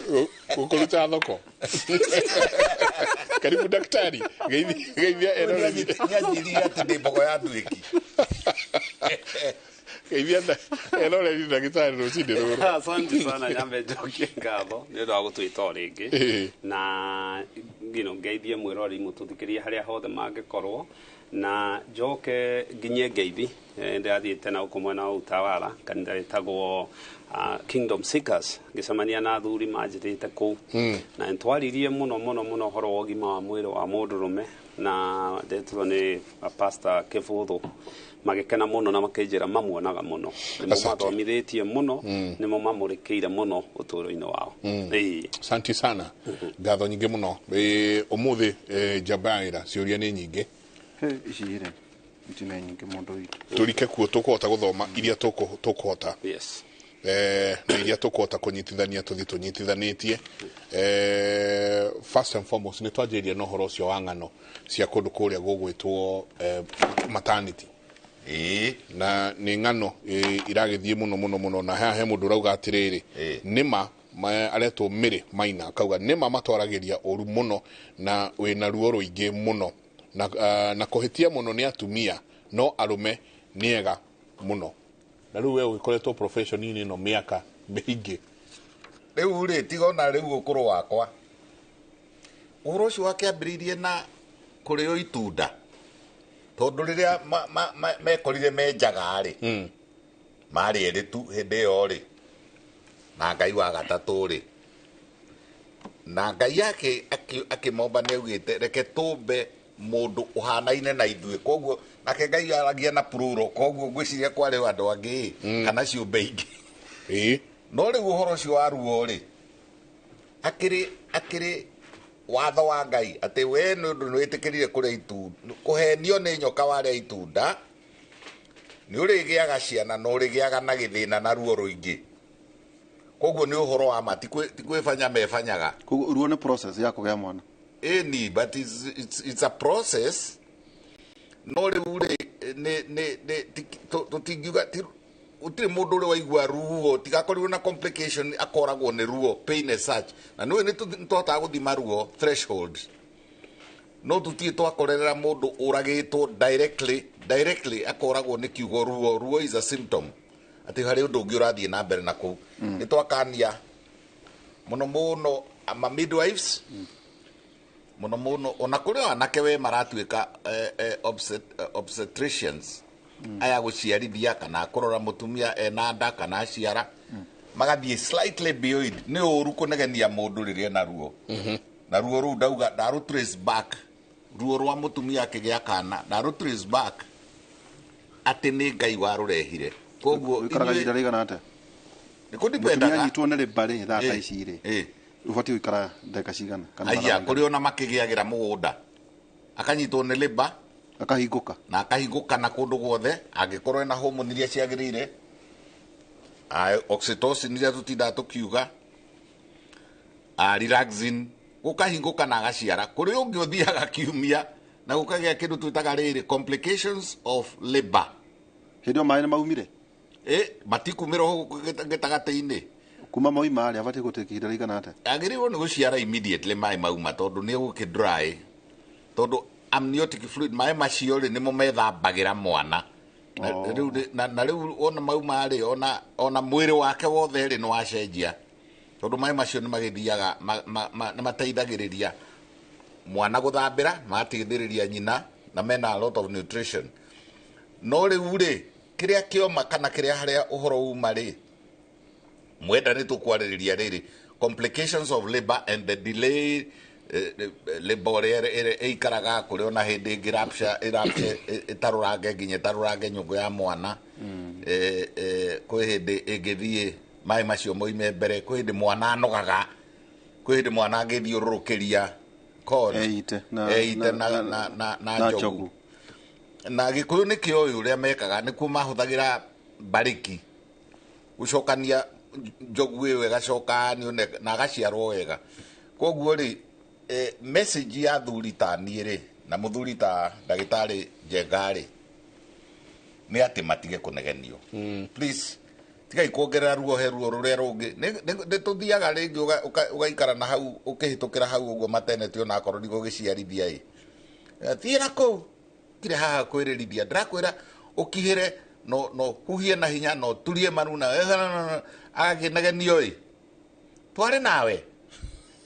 Gũkũruta thoko. Karibu daktari. Geithia eroreri. Nĩanjĩrire atĩ ndĩ mbogo ya nduĩki. Geithia eroreri ndagĩtarĩ rũcinĩ rũrũ. Asante sana nyambe njokie ngatho nĩ ũndũ wa gũtwĩta o rĩngĩ na ngeithie mwĩroreri mũtũthikĩrie harĩa hothe mangĩkorwo na njoke nginyie ngeithi ndĩrathiĩte na gũkũ mwena wa Utawala kanitha wĩtagwo Kingdom Seekers ngĩcemania na athuri manjĩtĩte kũu na nĩtwaririe mũno mũno mũno ũhoro wa ũgima wa mwĩrĩ wa mũndũrũme na ndetirwo nĩ Pastor Kĩbũthũ magĩkena mũno na makĩnjĩra mamuonaga mũno nĩmo mathomithĩtie mũno nĩmo mamũrĩkĩire mũno ũtũũro-inĩ wao. Asante sana ngatho nyingĩ mũno ũmũthĩ njamba ya wĩra ciũria nĩ nyingĩ ici rĩ itinĩ nyingĩ mũndũ witũ tũrike kuo tũkũhota gũthoma iria tũkũhota na iria tũkũhota kũnyitithania tũthiĩ tũnyitithanĩtie. First and foremost nĩ twanjĩrĩria na ũhoro ũcio wa ng'ano cia kũndũ kũrĩa gũgwĩtwo maternity na nĩ ng'ano iragĩthiĩ mũno mũno mũno na haha he mũndũ ũrauga atĩrĩrĩ nĩma aretwo Mĩrĩ Maina akauga nĩma matwaragĩria ũru mũno na wĩna ruo rũingĩ mũno na kũhĩtia mũno nĩ atumia no arũme nĩ ega mũno. Na rĩu we ũgĩkoretwo profession-inĩ ĩno mĩaka mĩingĩ rĩu rĩ tiga ona rĩu ũkũrũ wakwa ũhoro ũcio wakĩambĩrĩirie na kũrĩo itunda tondũ rĩrĩa mekorire menjaga rĩ marĩ erĩ tu hĩndĩ ĩyo rĩ na Ngai wa gatatũ rĩ na Ngai yake akĩmomba nĩ augĩte reke tũmbe mũndũ ũhanaine na ithuĩ koguo nake Ngai aragia na plural koguo ngwĩciria kwarĩ andũ angĩ kana ciũmbe ingĩ. No rĩu ũhoro ũcio wa ruo rĩ akĩrĩ watho wa Ngai atĩ we nĩ ũndũ nĩwĩtĩkĩrire kũrĩa itunda kũhenio nĩ nyoka warĩa itunda nĩ ũrĩgĩaga ciana na ũrĩgĩaga na gĩthĩna na ruo rũingĩ. Koguo nĩ ũhoro wa ma ti kwĩbanya mebanyaga. Koguo ruo nĩ process ya kũgĩa mwana. Ĩni but it's a process no rĩu rĩ nĩ tũtingiuga Gũtirĩ mũndũ ũrĩ waigua ruo tigakorirwo na complication akoragwo nĩ ruo, pain as such. Na nĩũĩ nĩ tũhotaga gũthima ruo threshold, no tũtirĩ twakorerera mũndũ ũragĩtwo directly akoragwo nĩ kiugo ruo. Ruo is a symptom atĩ harĩ ũndũ ũngĩ ũrathiĩ na mbere na kũu. Nĩ twakania mũno mũno ama midwives mũno mũno, ona kũrĩ o anake we maratuĩka obstetricians aya gũciarithia kana kũrora mũtumia ena nda kana aciara, magathiĩ slightly beyond. Nĩ ũru kũnegenia mũndũ rĩrĩa ena ruo, na ruo rũu ndauga ndarũ trace back, ruo rwa mũtumia akĩgĩa kana ndarũ trace back atĩ nĩ Ngai warũrehire. Koguo Ũikaraga ihinda rĩigana atĩa? Nĩ Mũtumia kũdipendaga. Anyitwo nĩ rĩmbarĩ thaa ta ici rĩ, ũbatiĩ gũikara ndagĩka cigana kana Aya mathaa maigana? Kũrĩ ona makĩgĩagĩra mũgũnda akanyitwo nĩ lĩba akahingũka na akahingũka na kũndũ guothe, angĩkorwo ena hormone iria ciagĩrĩire, oxytocin iria tũtindaga tũkiuga, relaxin, gũkahingũka na agaciara. Kũrĩ ũngĩ ũthiaga kiumia na gũkagĩa kĩndũ twĩtaga rĩrĩ complications of labor. Hĩndĩ ĩyo maĩ nĩ maumire? Matikumĩra ho gĩtagatĩ-inĩ. Kuma mauma rĩ, abatiĩ gũtĩka ihinda rĩigana atĩa? Agĩrĩirwo nĩ gũciara immediately maĩ mauma, tondũ nĩ egũkĩ dry, tondũ amniotic fluid, maĩ macio rĩ, nĩmo methambagĩra mwana na rĩu na rĩu ona mauma rĩ, ona mwĩrĩ wake wothe rĩ, nĩ wacenjia, tondũ maĩ macio nĩ magĩthiaga nĩ mateithagĩrĩria mwana gũthambĩra, magateithĩrĩria nyina na mena a lot of nutrition. No rĩu rĩ, kĩrĩa kĩoma kana kĩrĩa harĩa ũhoro uma rĩ, mwenda nĩ tũkwarĩrĩria rĩrĩ complications of labor and the delay labor ũrĩa ĩikaraga. Kũrĩ ona hĩndĩ ĩngĩ rupture ĩrupture ĩtarũrange nginya ĩtarũrange nyũngũ ya mwana. Kwĩ hĩndĩ ĩngĩthiĩ maĩ macio moime mbere, kwĩ hĩndĩ mwana anogaga, kwĩ hĩndĩ mwana angĩthiũrũrũkĩria cord Eite na eite na na njogu. Njogu. Na Gĩkũyũ nĩ kĩoĩ ũrĩa mekaga, nĩkuo mahũthagĩra mbarĩki gũcokania njogu ĩyo ĩgacokanio na agaciarwo wega. Koguo rĩ, message ya thuri ta niĩ rĩ na mũthuri ta ndagĩtarĩ Njenga rĩ, nĩ atĩ matige kũnegenio. Please, tigai kuongerera ruo he ruo rũrĩa rũngĩ. Nĩ tũthiaga rĩngĩ ũgaikara na hau ũkĩhĩtũkĩra hau ũguo matenete, ona akorwo ndigũgĩciarithia ĩ. Thiĩ na kũu kire haha kwĩrĩrithia, ndĩrakwĩra ũkihĩre no huhie na hinya no turie maru na agakĩnegenio ĩ tware nawe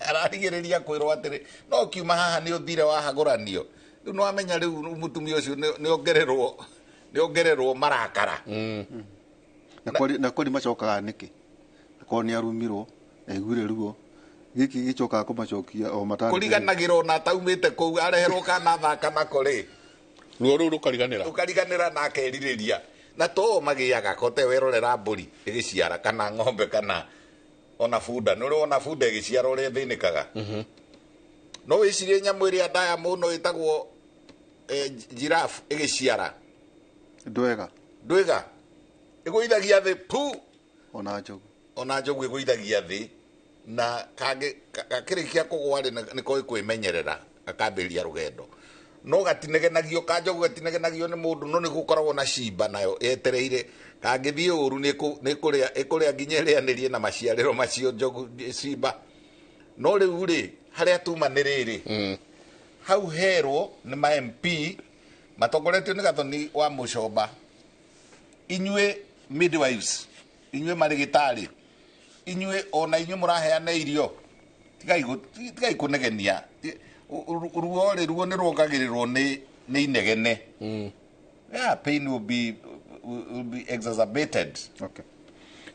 ararigĩrĩria kwĩrwo atĩrĩ no ũkiuma haha nĩ ũthire wahagũranio. Rĩu nĩ wamenya rĩu mũtumia ũcio nĩ ongererwo marakara. Na kweri macokaga nĩkĩ akorwo nĩ arumirwo aiguire ruo gĩkĩ gĩcokaga kũmacokia o matani? Kũriganagĩra ona ataumĩte kũu areherwo kana thaka nako rĩ, ruo rũu rũkariganĩra. Rũkariganĩra na akerirĩria na to magĩaga kote werorera mbũri ĩgĩciara kana ng'ombe kana ona bunda. Nĩ ũrĩ wona bunda ĩgĩciara ũrĩa ĩthĩnĩkaga? No wĩcirie nyamũ ĩrĩa ndaya mũno ĩtagwo giraffe ĩgĩciara? Ndwega. Ndwĩga ĩgũithagia thĩ pu. Ona njogu. Ona njogu ĩgũithagia thĩ na kangĩ gakĩrĩkia kũgwa rĩ, nĩ koĩ kwĩmenyerera gakambĩrĩria rũgendo, no gatinegenagio kanjogu gatinegenagio nĩ mũndũ, no nĩ gũkoragwo na cimba nayo yetereire kangĩthiĩ ũru nĩ ĩkũrĩa ĩkũrĩa nginya ĩrĩanĩrie na maciarĩro macio njogu cimba. No rĩu rĩ, harĩa tuma nĩ rĩrĩ hau herwo nĩ ma MP matongoretio nĩ Gathoni wa Mũcomba, inyuĩ midwives, inyuĩ marĩgĩtarĩ, inyuĩ ona inyuĩ mũraheana irio, tigai kũnegenia. Ruo rĩ, ruo nĩ ruongagĩrĩrwo nĩ inegene. Yeah, pain will be exacerbated. Okay.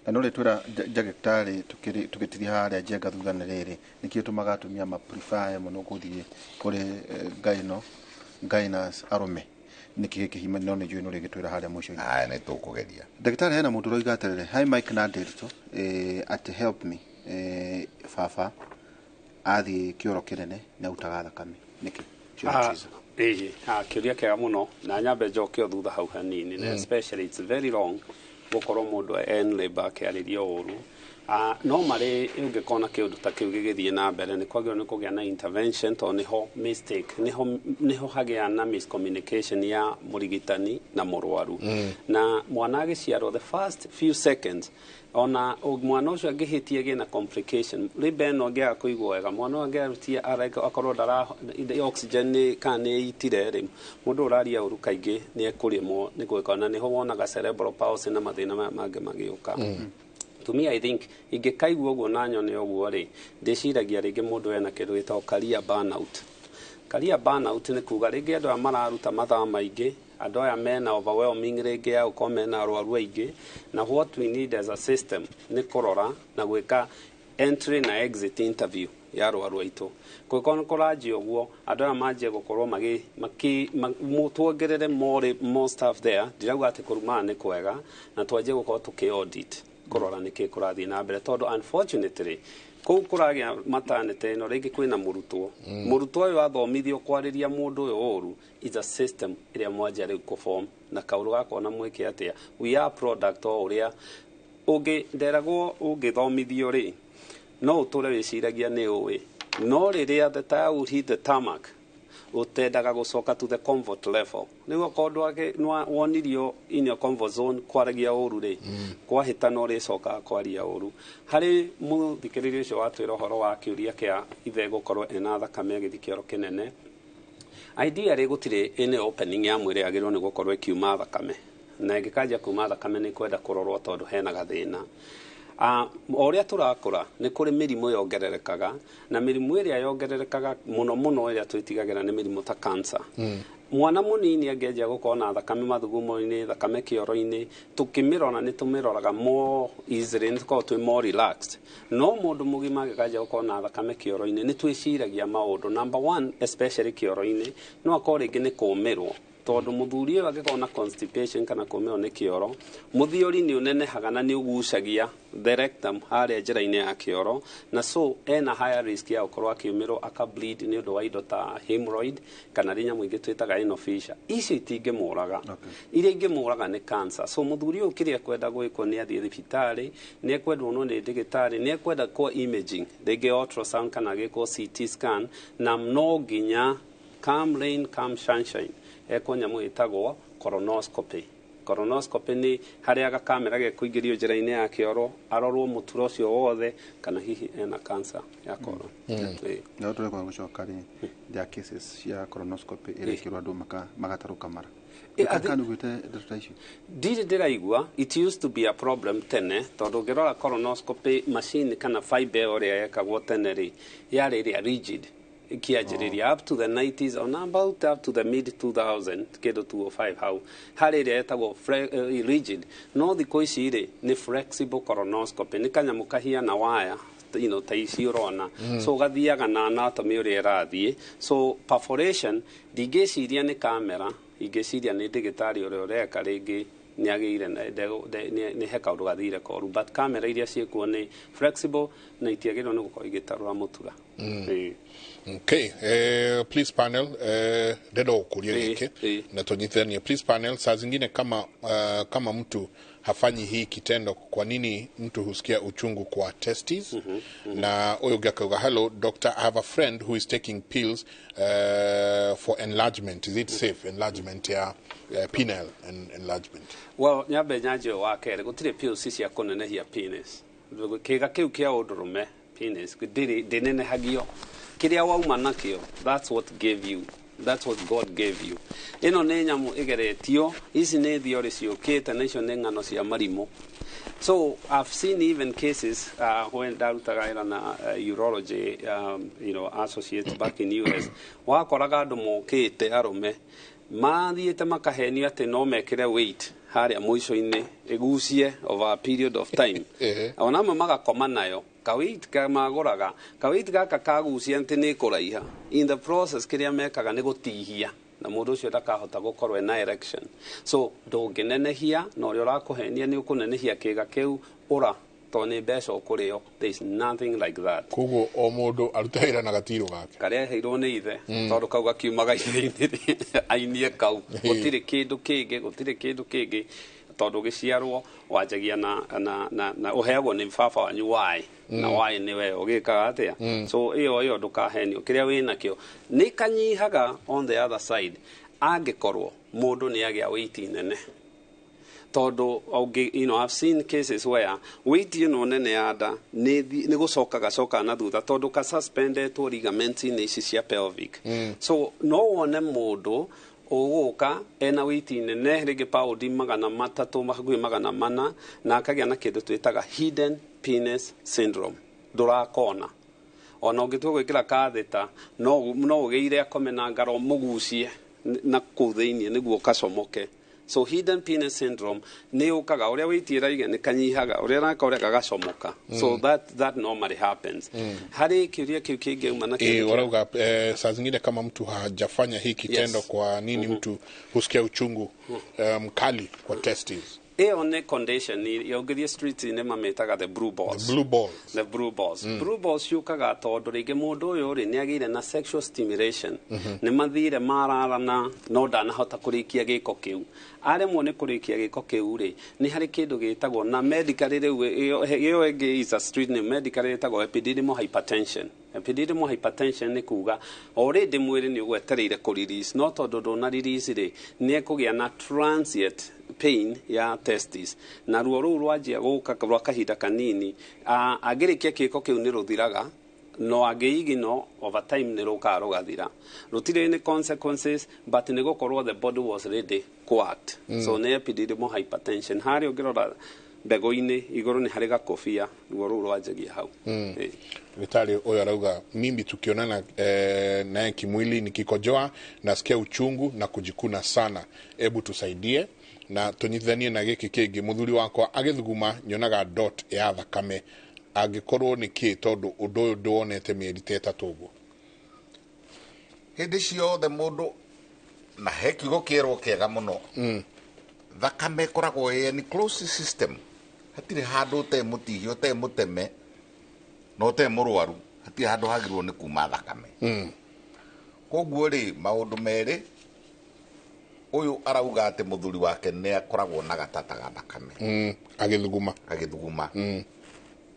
Na no rĩtwĩra njagĩtarĩ tũgĩtiria harĩa Njenga thutha nĩ rĩrĩ, nĩkĩo tũmaga atumia ma prefer mũno gũthiĩ kũrĩ gyno gynas arũme nĩkĩ gĩkĩ hima? No nĩ njũĩ no rĩgĩtwĩra harĩa mũico-inĩ. Aya, nĩ tũkũgeria. Ndagĩtarĩ, hena mũndũ ũroiga atĩrĩrĩ, hi Mike na Ndiritu, atĩ help me, baba athiĩ kĩoro kĩnene nĩ arutaga thakame nĩkĩ? Ah, ĩĩ, kĩũria kĩega mũno, na nyambe njoke o thutha hau hanini na especially it's very wrong gũkorwo mũndũ en labor akĩarĩrio ũru. No marĩ ũngĩkona kĩũndũ ta kĩu gĩgĩthiĩ na mbere, nĩ kwagĩrĩirwo nĩ kũgĩa na intervention, tondũ nĩho mistake, nĩho hagĩa na miscommunication ya mũrigitani na mũrwaru. Na mwana agĩciarwo, the first few seconds, ona mwana ũcio angĩhĩtia gĩe na complication, rĩmbe ĩno angĩaga kũigua wega, mwana ũyũ angĩarutia akorwo ndara oxygen nĩ kana nĩ ĩitire rĩ, mũndũ ũraria ũru kaingĩ nĩ ekũrĩmwo nĩ gwĩka, na nĩho wonaga cerebral palsy na mathĩna maya mangĩ magĩũka. To me, I think ingĩkaigua ũguo na nyone ũguo rĩ, ndĩciragia rĩngĩ mũndũ ena kĩndũ gĩtagwo career burnout. Career burnout nĩ kuga rĩngĩ andũ aya mararuta mathaa maingĩ, andũ aya mena overwhelming rĩngĩ ya gũkorwo mena arwaru aingĩ. Na what we need as a system nĩ kũrora na gwĩka entry na exit interview ya arwaru aitũ. Kũngĩkorwo nĩ kũranjia ũguo, andũ aya manjie gũkorwo tuongerere more staff there. Ndirauga atĩ kũrumana nĩ kwega, na twanjie gũkorwo tũkĩ audit, kũrora nĩkĩ kũrathiĩ na mbere, tondũ unfortunately kũu kũragĩa maternity ĩno rĩngĩ kwĩna mũrutwo. Mũrutwo ũyũ athomithio kwarĩria mũndũ ũyũ ũru is a system ĩrĩa mwanjia rĩu kũform na kaũndũ gakona mwĩke atĩa. We are product o ũrĩa ũngĩ nderagwo, ũngĩthomithio rĩ, no ũtũre wĩciragia nĩ ũĩ, no rĩrĩa the tire will hit the tarmac, ũtendaga gũcoka to the comfort level. Rĩu okorwo wonirio in your comfort zone kwaragia ũru rĩ, kwahĩtana ũrĩcokaga kwaria ũru. Harĩ mũthikĩrĩria ũcio watwĩra ũhoro wa kĩũria kĩa ithe gũkorwo ena thakame agĩthiĩ kĩoro kĩnene, ideally gũtirĩ any opening ya mwĩrĩ yagĩrĩirwo nĩ gũkorwo ĩkiuma thakame, na ĩngĩkanjia kuma thakame nĩ kwenda kũrorwo tondũ hena gathĩna. O ũrĩa tũrakũra, nĩ kũrĩ mĩrimũ yongererekaga, na mĩrimũ ĩrĩa yongererekaga mũno mũno ĩrĩa twĩtigagĩra nĩ mĩrimũ ta cancer. Mwana mũnini angĩanjia gũkorwo na thakame mathugumo-inĩ, thakame kĩoro-inĩ, tũkĩmĩrora nĩ tũmĩroraga more easily, nĩ tũkoragwo twĩ more relaxed. No mũndũ mũgima angĩkanjia gũkorwo na thakame kĩoro-inĩ, nĩ twĩciragia maũndũ. Number one, especially kĩoro-inĩ, no akorwo rĩngĩ nĩ kũmĩrwo, tondũ mũthuri ũyũ angĩkorwo na constipation kana kũmĩrwo nĩ kĩoro, mũthiori nĩ ũnenehaga na nĩ ũgucagia the rectum harĩa njĩra-inĩ ya kĩoro, na so ena higher risk ya gũkorwo akĩũmĩrwo aka bleed nĩ ũndũ wa indo ta hemorrhoid kana rĩ nyamũ ingĩ twĩtaga anal fissure. Icio itingĩmũraga, iria ingĩmũraga nĩ cancer. So mũthuri ũyũ kĩrĩa ekwenda gwĩkwo nĩ athiĩ thibitarĩ, nĩ ekwendwo no nĩ ndagĩtarĩ, nĩ ekwenda kwa imaging, rĩngĩ ultrasound kana gĩkwo CT scan, na no nginya come rain come sunshine ekwo nyamũ ĩtagwo colonoscopy. Colonoscopy nĩ harĩa gakamera gekũingĩrio njĩra-inĩ ya kĩoro, arorwo mũtura ũcio wothe kana hihi ena cancer ya colon. No tũrekwa gũcoka rĩ, there are cases cia colonoscopy ĩrekĩrwo andũ magatarũka mara. Kana ugĩte ndeto ta icio? Ndirĩ ndĩraigua. It used to be a problem tene, tondũ ũngĩrora colonoscopy machine kana fiber ĩyo ũrĩa yekagwo tene rĩ, yarĩ ĩrĩa rigid ikianjĩrĩria up to the 90s, on about up to the mid 2000, kĩndũ 205 hau, harĩ ĩrĩa ĩtagwo rigid. No thikũ ici rĩ, nĩ flexible colonoscopy, nĩ kanyamũ kahiana waya ta ici ũrona. So gathiaga na anatomy ũrĩa ĩrathiĩ. So perforation ndingĩciria nĩ kamera, ingĩciria nĩ ndagĩtarĩ ũrĩa ũreka, rĩngĩ nĩ agĩire nĩ he kaũndũ gathire koru, but kamera iria ciĩkuo nĩ flexible na itiagĩrĩirwo nĩ gũkorwo igĩtarũra mũtura. Okay, please panel, ndenda gũkũria gĩkĩ na tunyitithanie. Please panel, saa zingine kama mtu hafanyi hii kitendo, kwa nini mtu husikia uchungu kwa testes? Na ũyũ ũngĩ akauga, "Hello doctor, I have a friend who is taking pills for enlargement. Is it safe?" Enlargement ya penile enlargement. Well, nyambe nyanjie wa kerĩ, gũtirĩ pills cia kũnenehia penis. Kĩga kĩu kĩa ũndũrũme, penis, ndĩrĩ ndĩnenehagio. Kĩrĩa wauma nakĩo, that's what gave you, that's what God gave you. Ĩno nĩ nyamũ ĩgeretio, ici nĩ theory ciũkĩte, na icio nĩ ng'ano cia marimũ. So I've seen even cases when ndarutaga wĩra na urology associate back in US, wakoraga andũ mokĩte arũme mathiĩte makahenio atĩ no mekĩre weight harĩa mũico-inĩ ĩgucie over a period of time. Ona amwe magakoma nayo kaweight magũraga kaweight gaka kagucia atĩ nĩ kũraiha. In the process, kĩrĩa mekaga nĩ gũtihia na mũndũ ũcio ndakahota gũkorwo ena erection. So ndũngĩnenehia, na ũrĩa ũrakũhenia nĩ ũkũnenehia kĩga kĩu ũra tondũ nĩ mbeca ũkũrĩo, there is nothing like that. Koguo o mũndũ arute wĩra na gatirũ gake. Karĩa aheirwo nĩ ithe. Tondũ kau gakiumaga ithe-inĩ, ainie kau, gũtirĩ kĩndũ kĩngĩ, gũtirĩ kĩndũ kĩngĩ. Tondũ ũgĩciarwo wanjagia na ũheagwo nĩ baba wanyu Y na Y nĩ we ũgĩkaga atĩa. So ĩyo ndũkahenio, kĩrĩa wĩnakĩo nĩ kanyihaga. On the other side, angĩkorwo mũndũ nĩ agĩa weight nene, tondũ ũngĩ, I've seen cases where weight ĩno nene ya nda nĩ gũcoka gacoka na thutha, tondũ ka suspendetwo ligaments-inĩ ici cia pelvic. So no wone mũndũ ũgũka ena weight nene, rĩngĩ paundi 300, hakuhĩ 400, na akagĩa na kĩndũ twĩtaga hidden penis syndrome. Ndũrakona ona ũngĩtua gwĩkĩra katheta, no ũgĩire akome na ngaro mũgucie na kũu thĩiniĩ nĩguo kacomoke. So hidden penis syndrome nĩ yũkaga ũrĩa weight ĩraiga nĩ kanyihaga, ũrĩa araka ũrĩa gagacomoka. So that normally happens. Harĩ kĩũria kĩu kĩngĩuma na kĩndũ Warauga saa zingine kama mtu hajafanya hii kitendo, kwa nini mtu husikia uchungu mkali kwa testes? Ĩyo nĩ condition ũngĩthiĩ street-inĩ mamĩtaga the blue balls. The blue balls. The blue balls. Blue balls ciũkaga tondũ rĩngĩ mũndũ ũyũ rĩ nĩ agĩire na sexual stimulation, nĩ mathire mararana, no ndanahota kũrĩkia gĩko kĩu. Aremwo nĩ kũrĩkia gĩko kĩu rĩ, nĩ harĩ kĩndũ gĩtagwo na medically rĩu ĩyo ĩngĩ is a street name, medically ĩtagwo epididymal hypertension. Epididymal hypertension nĩ kuga already mwĩrĩ nĩ ũgwetereire kũ release, no tondũ ndũna release rĩ, nĩ ekũgĩa na transient pain ya testis, na ruo rũu rwanjia gũka rwa kahinda kanini, angĩrĩkia kĩko kĩu nĩ rũthiraga, no angĩigino over time nĩ rũkaga rũgathira. Rũtirĩ nĩ consequences, but nĩ gũkorwo the body was ready ku act. So nĩ epididymal hypertension. Harĩa ũngĩrora mbegũ-inĩ igũrũ nĩ harĩ gakobia, ruo rũu rwanjagia hau. Daktari huyo arauga, mimi tukionana naye kimwili, nikikojoa nasikia uchungu na kujikuna sana, ebu tusaidie na tunyithanie na gĩkĩ kĩngĩ. Mũthuri wakwa agĩthuguma nyonaga dot ya thakame, angĩkorwo nĩ kĩ, tondũ ũndũ ũyũ ndĩwonete mĩeri ta 3 ũguo. Hĩndĩ ciothe mũndũ na he kiugo kĩerwo kĩega mũno, thakame ĩkoragwo ĩ an closed system. Hatirĩ handũ ũte mũtihio, ũte mũteme na ũte mũrwaru, hatirĩ handũ hagĩrĩirwo nĩ kuma thakame. Koguo rĩ, maũndũ merĩ, ũyũ arauga atĩ mũthuri wake nĩ akoragwo na gatata ga thakame Agĩthuguma. Agĩthuguma.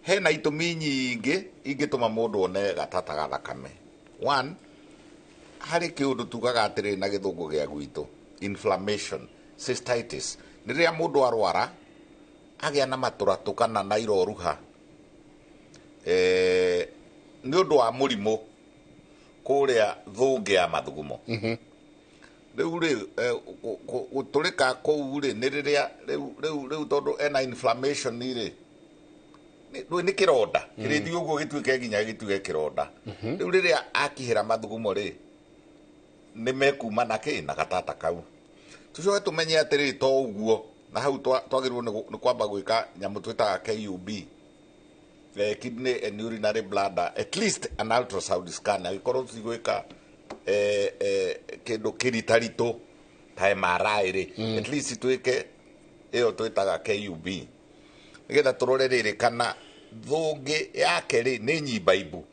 Hena itũmi nyingĩ ingĩtũma mũndũ one gatata ga thakame. One, harĩ kĩũndũ tugaga atĩrĩ na gĩthũngũ gĩa gwitũ inflammation, cystitis, nĩ rĩrĩa mũndũ arwara agĩa na matũratũ kana na iroruha nĩ ũndũ wa mũrimũ kũrĩa thũngĩ ya mathugumo. Rĩu rĩ gũtũrĩka kũu rĩ, nĩ rĩrĩa rĩu tondũ ena inflammation rĩ, rĩu nĩ kĩronda kĩrĩthiĩ ũguo gĩtuĩke nginya gĩtuĩke kĩronda. Rĩu rĩrĩa akihĩra mathugumo rĩ, nĩ mekuma na kĩ na gatata kau. Tũcoke tũmenye atĩrĩrĩ, to ũguo na hau twagĩrĩirwo nĩ kwamba gwĩka nyamũ twĩtaga KUB, kidney and urinary bladder, at least an ultrasound scan, angĩkorwo tigwĩka kĩndũ kĩritaritũ ta MRI rĩ, at least twĩke ĩyo twĩtaga KUB, nĩgetha tũrore rĩrĩ kana thũngĩ yake rĩ nĩ nyimbaimbu,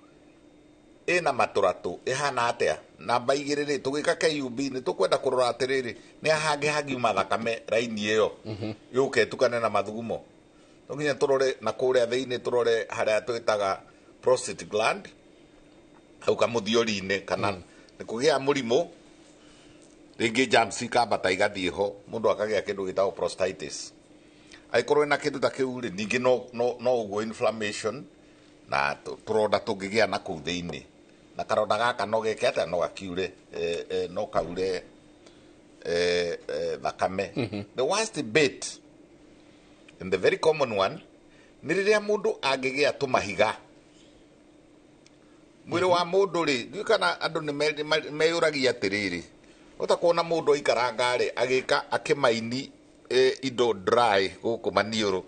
ĩna matũratũ, ĩhana atĩa. Namba 2 rĩ, tũgĩka KUB nĩ tũkwenda kũrora atĩrĩrĩ, nĩ hangĩ hangiuma thakame raini ĩyo yũke ĩtukane na mathugumo. No nginya tũrore na kũrĩa thĩinĩ, tũrore harĩa twĩtaga prostate gland hau kamũthiori-inĩ, kana nĩ kũgĩa mũrimũ rĩngĩ, germs ikambata igathiĩ ho, mũndũ akagĩa kĩndũ gĩtagwo prostatitis. Angĩkorwo ĩna kĩndũ ta kĩu rĩ, ningĩ no ũguo inflammation na tũronda tũngĩgĩa na kũu thĩinĩ, na karonda gaka no geke atĩa, no gakiure no kaure thakame. The worst bit and the very common one nĩ rĩrĩa mũndũ angĩgĩa tũmahiga mwĩrĩ wa mũndũ rĩ. Ndiũĩ kana andũ nĩ meyũragia atĩrĩrĩ, ota kuona mũndũ aikaranga rĩ, agĩka akĩmaini indo dry gũkũ maniũrũ,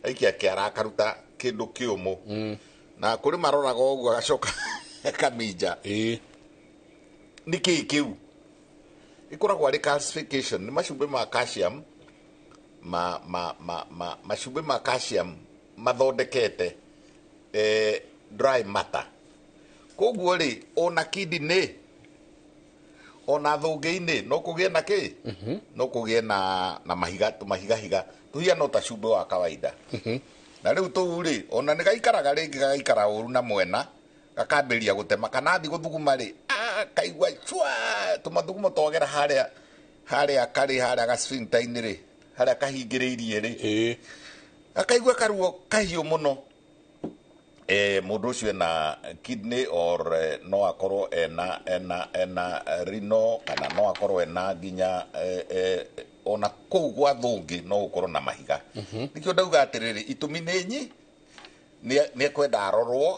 aikia kĩara akaruta kĩndũ kĩũmũ, na kũrĩ maroraga ũguo agacoka akaminja. Nĩ kĩĩ kĩu? Ĩkoragwo arĩ calcification, nĩ macumbĩ ma calcium, ma macumbĩ ma calcium mathondekete dry matter. Koguo rĩ, ona kidney Ona thũngĩ-inĩ no kũgĩe na kĩ? No kũgĩe na mahiga, tũmahigahiga tũhiana ta cumbĩ wa kawaida. Na rĩu tũu rĩ, ona nĩ gaikaraga rĩngĩ gagaikara ũru na mwena, gakambĩrĩria gũtema, kana athiĩ gũthuguma rĩ, kaigua cua tũmathugumo twagera harĩa harĩa karĩ harĩa ga sphincter-inĩ rĩ, harĩa kahingĩrĩirie rĩ, gakaigua karuo kahiũ mũno. Mũndũ ũcio ena kidney or no akorwo ena renal, kana no akorwo ena nginya ona kũu gwa thũngĩ no gũkorwo na mahiga. Nĩkĩo ndauga atĩrĩrĩ, itũmi nĩ nyi nĩ ekwenda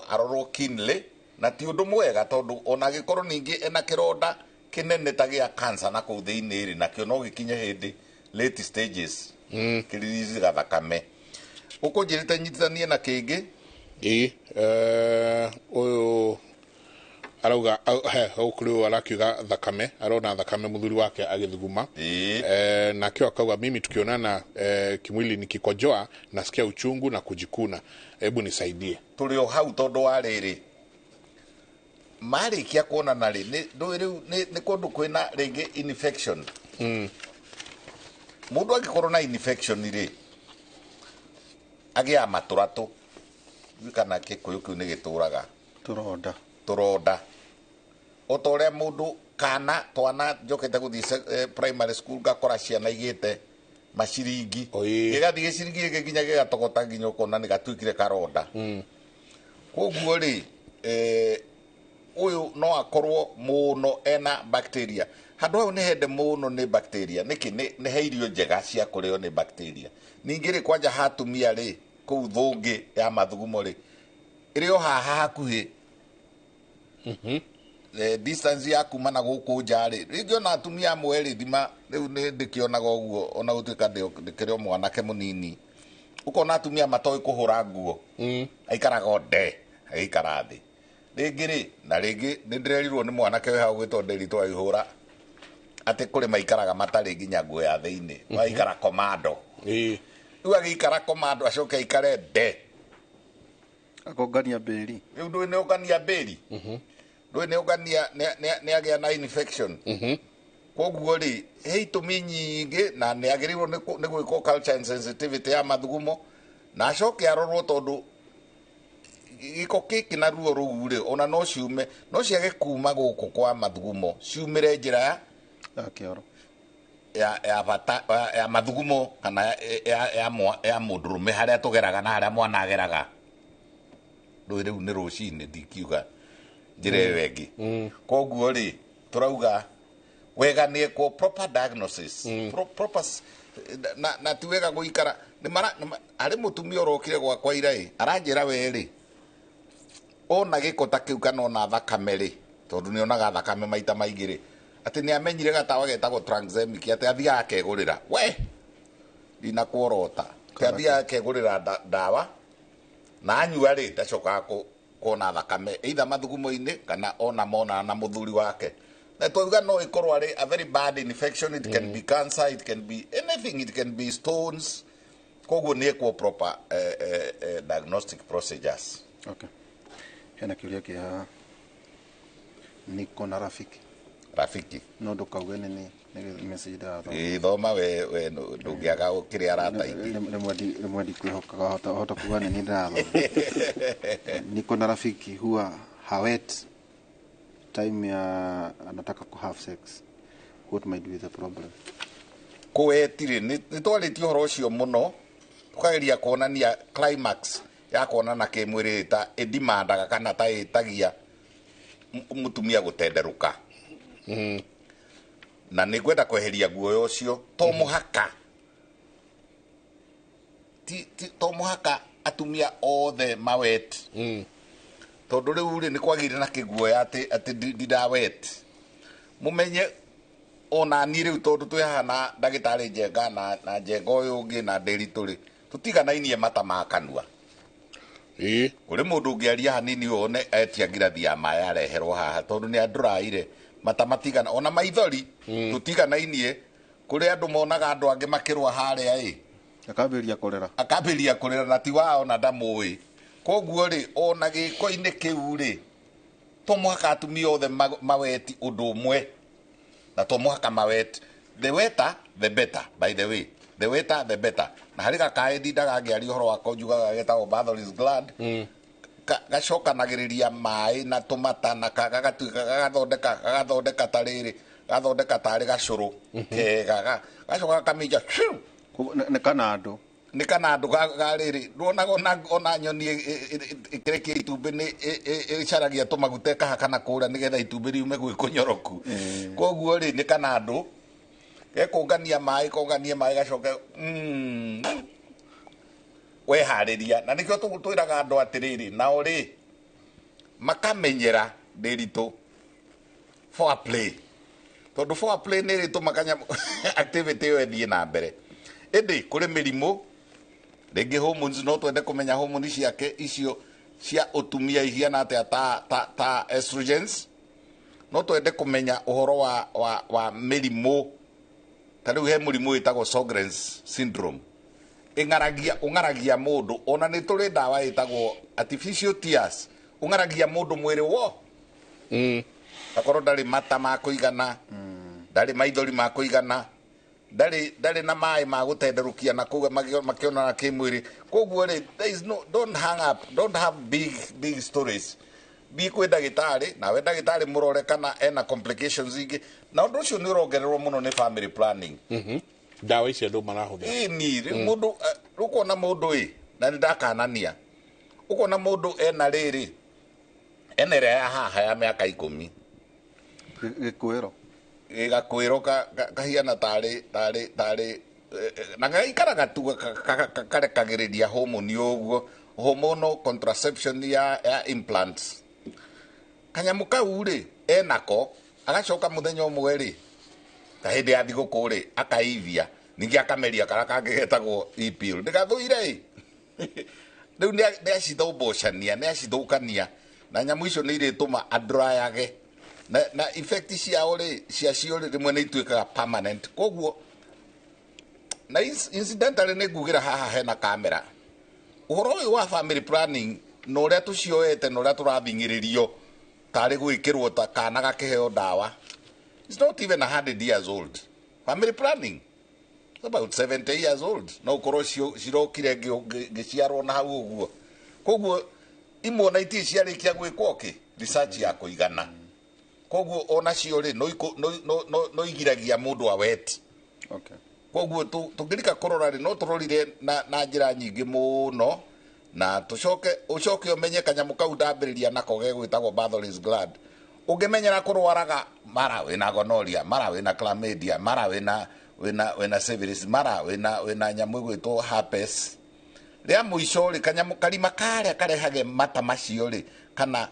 arorwo keenly, na ti ũndũ mwega tondũ ona angĩkorwo ningĩ ena kĩronda kĩnene ta gĩa cancer na kũu thĩinĩ rĩ, nakĩo no gĩkinye hĩndĩ late stages kĩriricaga thakame. Ũkũnjĩrĩte nyitithanie na kĩngĩ. Ĩĩ, ũyũ arauga kũrĩ ũyũ arakiuga thakame, arona thakame mũthuri wake agĩthuguma. Nakĩo akauga mimi tukionana kimwili nikikojoa nasikia uchungu na kujikuna, hebu nisaidie. Tũrĩ o hau tondũ wa rĩrĩ, marĩkia kuonana rĩ, ndũĩ rĩu nĩ kũndũ kwĩna rĩngĩ infection. Mũndũ angĩkorwo na infection rĩ, agĩaga matũratũ, kana Gĩkũyũ kĩu nĩ gĩtũraga tũronda. O ta ũrĩa mũndũ kana twana njokete gũthiĩ primary school ngakora ciana igĩte maciringi, gĩgathiĩ gĩciringi gĩkĩ nginya gĩgatogota nginya ũkona nĩ gatuĩkire karonda. Koguo rĩ, ũyũ no akorwo mũno ena bacteria. Handũ hau nĩ hende mũno nĩ bacteria. Nĩkĩ? Nĩ he irio njega cia kũrĩo nĩ bacteria. Ningĩ rĩ, kwanja hatumia rĩ, kũu thũngĩ ya mathugumo rĩ, ĩrĩ o haha hakuhĩ, distance ya kuma na gũkũ nja rĩ, rĩngĩ ona atumia amwe rĩ, thima rĩu nĩ ndĩkĩonaga ũguo, ona gũtuĩka ndĩkĩrĩ o mwanake mũnini, ũkona atumia matoĩ kũhũra nguo, aikaraga o nde agĩikara thĩ. Rĩngĩ rĩ, na rĩngĩ nĩ ndĩrerirwo nĩ mwanake wĩ hau gwĩtwo Ndĩritũ agĩhũra atĩ kũrĩ maikaraga matarĩ nginya nguo ya thĩinĩ, magaikara komando. Rĩu agĩikara komando acoke aikare nde, akongania mbĩri. Rĩu ndũĩ nĩ ũngania mbĩri, ndũĩ nĩ ũngania nĩ agĩa na infection. Koguo rĩ, he itũmi nyingĩ, na nĩ agĩrĩirwo nĩ gwĩkwo culture and sensitivity ya mathugumo, na acoke arorwo tondũ gĩko gĩkĩ na ruo rũu rĩ, ona no ciume, no ciage kuma gũkũ kwa mathugumo, ciumĩre njĩra ya kĩoro ya bata ya mathugumo, kana ya mũndũrũme harĩa tũgeraga na harĩa mwana ageraga. Ndũĩ rĩu nĩ rũcinĩ, ndingiuga njĩra ĩyo ĩngĩ. Koguo rĩ, tũrauga wega nĩ ekwo proper diagnosis, proper na ti wega gũikara. Harĩ mũtumia ũrokire gwakwa ira ĩ, aranjĩra we rĩ, ona gĩko ta kĩu kana ona thakame rĩ, tondũ nĩ onaga thakame maita maingĩ rĩ, atĩ nĩ amenyire gatawa getagwo tranxemic, atĩ athiaga akegũrĩra. We ndinakuorota, atĩ athiaga akegũrĩra ndawa, na anyua rĩ, ndacokaga kuona thakame either mathugumo-inĩ kana ona monana na mũthuri wake. Na twauga no ĩkorwo arĩ a very bad infection, it can be cancer, it can be anything, it can be stones. Koguo nĩ ekwo proper diagnostic procedures. Okay. Hena kĩũria kĩa niko na rafiki. Rafiki. No ndũkauge nĩ message ndĩrathoma. Thoma we ndũngĩaga kĩrĩa arata ingĩ. Rĩmwe ndikwĩhokaga, hota kuga nĩ niĩ ndĩrathoma. Niko na rafiki huwa hawet time ya anataka ku have sex. What might be the problem? Kũweti rĩ, nĩ twarĩtie ũhoro ũcio mũno, tũkageria kuonania climax ya kuonana kĩmwĩrĩ ta ĩdimandaga kana ta ĩtagia mũtumia gũtenderũka. Na nĩ ngwenda kweheria guoya ũcio, to mũhaka to mũhaka atumia othe mawet. Tondũ rĩu rĩ, nĩ kwagĩire na kĩguoya atĩ ndindawet. Mũmenye ona niĩ rĩu tondũ twĩ haha na ndagĩtarĩ Njenga na Njenga ũyũ ũngĩ na Ndĩritũ rĩ, tũtiganainie mata ma kanua. Kũrĩ mũndũ ũngĩaria hanini wone etia ngirathi ya maĩ areherwo haha, tondũ nĩ andũraire mata matigana, ona maithori tũtiganainie. Kũrĩ andũ monaga andũ angĩ makĩrũa harĩa ĩ, akambĩrĩria kũrĩra, akambĩrĩria kũrĩra na ti wao na ndamũĩ. Koguo rĩ, ona gĩko-inĩ kĩu rĩ, to mũhaka atumia othe maweti ũndũ ũmwe. Na to mũhaka mawet, the wetter the better, by the way, the wetter the better. Na harĩ gakaĩ ndindaga ngĩaria ũhoro wako njugaga getagwo Bartholin's gland. Gacokanagĩrĩria maĩ na tũmata na gagatuĩka gagathondeka tarĩrĩ, gathondeka tarĩ gacũrũ kega, gacoka gakaminja. Nĩ kanandũ. Nĩ kanandũ ga rĩrĩ nduonaga ona nyoni ĩkĩrekia itumbĩ nĩ ĩcaragia tũmaguta ĩkahakana kũrĩa nĩgetha itumbĩ riume gwĩ kũnyoroku. Koguo rĩ, nĩ kanandũ gekũngania maĩ, konganie maĩ, gacoke weharĩria. Na nĩkĩo twĩraga andũ atĩrĩrĩ, nao rĩ makamenyera ndĩritũ foreplay, tondũ foreplay nĩ ĩrĩtũmaga activity ĩyo ĩthiĩ na mbere. Ĩndĩ kũrĩ mĩrimũ rĩngĩ, hormones, no twende kũmenya hormones ciake icio cia ũtumia ihiana atĩa, ta estrogens. No twende kũmenya ũhoro wa mĩrimũ, ta rĩu he mũrimũ wĩtagwo Sjogren's syndrome, ĩng'aragia, ũng'aragia mũndũ. Ona nĩ tũrĩ ndawa ĩtagwo artificial tears, ũng'aragia mũndũ mwĩrĩ wo, akorwo ndarĩ mata ma kũigana, ndarĩ maithori ma kũigana, ndarĩ na maĩ ma gũtenderũkia na kũu makĩonana kĩmwĩrĩ. Koguo rĩ, there is no, don't hang up, don't have big big stories. Thiĩ kwĩ ndagĩtarĩ, nawe ndagĩtarĩ mũrore kana ena complications ingĩ. Na ũndũ ũcio nĩ ũrongererwo mũno nĩ family planning. Ndawa ici andũ marahũthĩra. Ĩni rĩu mũndũ ũkona mũndũ ĩ, na nĩ ndakanania, ũkona mũndũ ena rĩrĩ, ena ĩrĩa ya haha ya mĩaka 10. Gĩkwĩro. Gakwĩro kahiana tarĩ na gaikaraga tu karekagĩrĩria hormone ũguo, hormonal contraception ya implants. Kanyamũ kau rĩ enako, agacoka mũthenya ũmwe rĩ, ta hĩndĩ ya thigũkũ rĩ, akaivia ningĩ akameria karĩa kangĩ getagwo e-pill. Ndĩgathũire ĩ, rĩu nĩ acithombocania, nĩ acithũkania, na nyamũ icio nĩ irĩtũma andryage na effect ciao rĩ, ciacio rĩ, rĩmwe nĩ ituĩkaga permanent. Koguo na incidentally nĩ ngugĩra haha hena kamera, ũhoro ũyũ wa family planning na ũrĩa tũcioete na ũrĩa tũrathing'ĩrĩrio tarĩ gwĩkĩrwo ta kana gakĩheo ndawa, it's not even 100 years old. Family planning, it's about 70 years old. No ũkorwo cirokire ngĩciarwo na hau ũguo. Koguo imwe na itirĩ ciarĩkia gwĩkwo kĩ research ya kũigana. Koguo onacio rĩ, no igiragia mũndũ awet. Koguo tũngĩrika kũrora rĩ, no tũrorire na njĩra nyingĩ mũno, na tũcoke ũcoke ũmenye kanyamũ kau ndambĩrĩria nako gegwĩtagwo Bartholin's gland. Ũngĩmenyera kũrwaraga mara wĩna gonorrhea, mara wĩna chlamydia, mara wĩna syphilis, mara wĩna nyamũ ĩgwĩtwo herpes, rĩa mũico rĩ, kanyamũ karima karĩa karehage mata macio rĩ, kana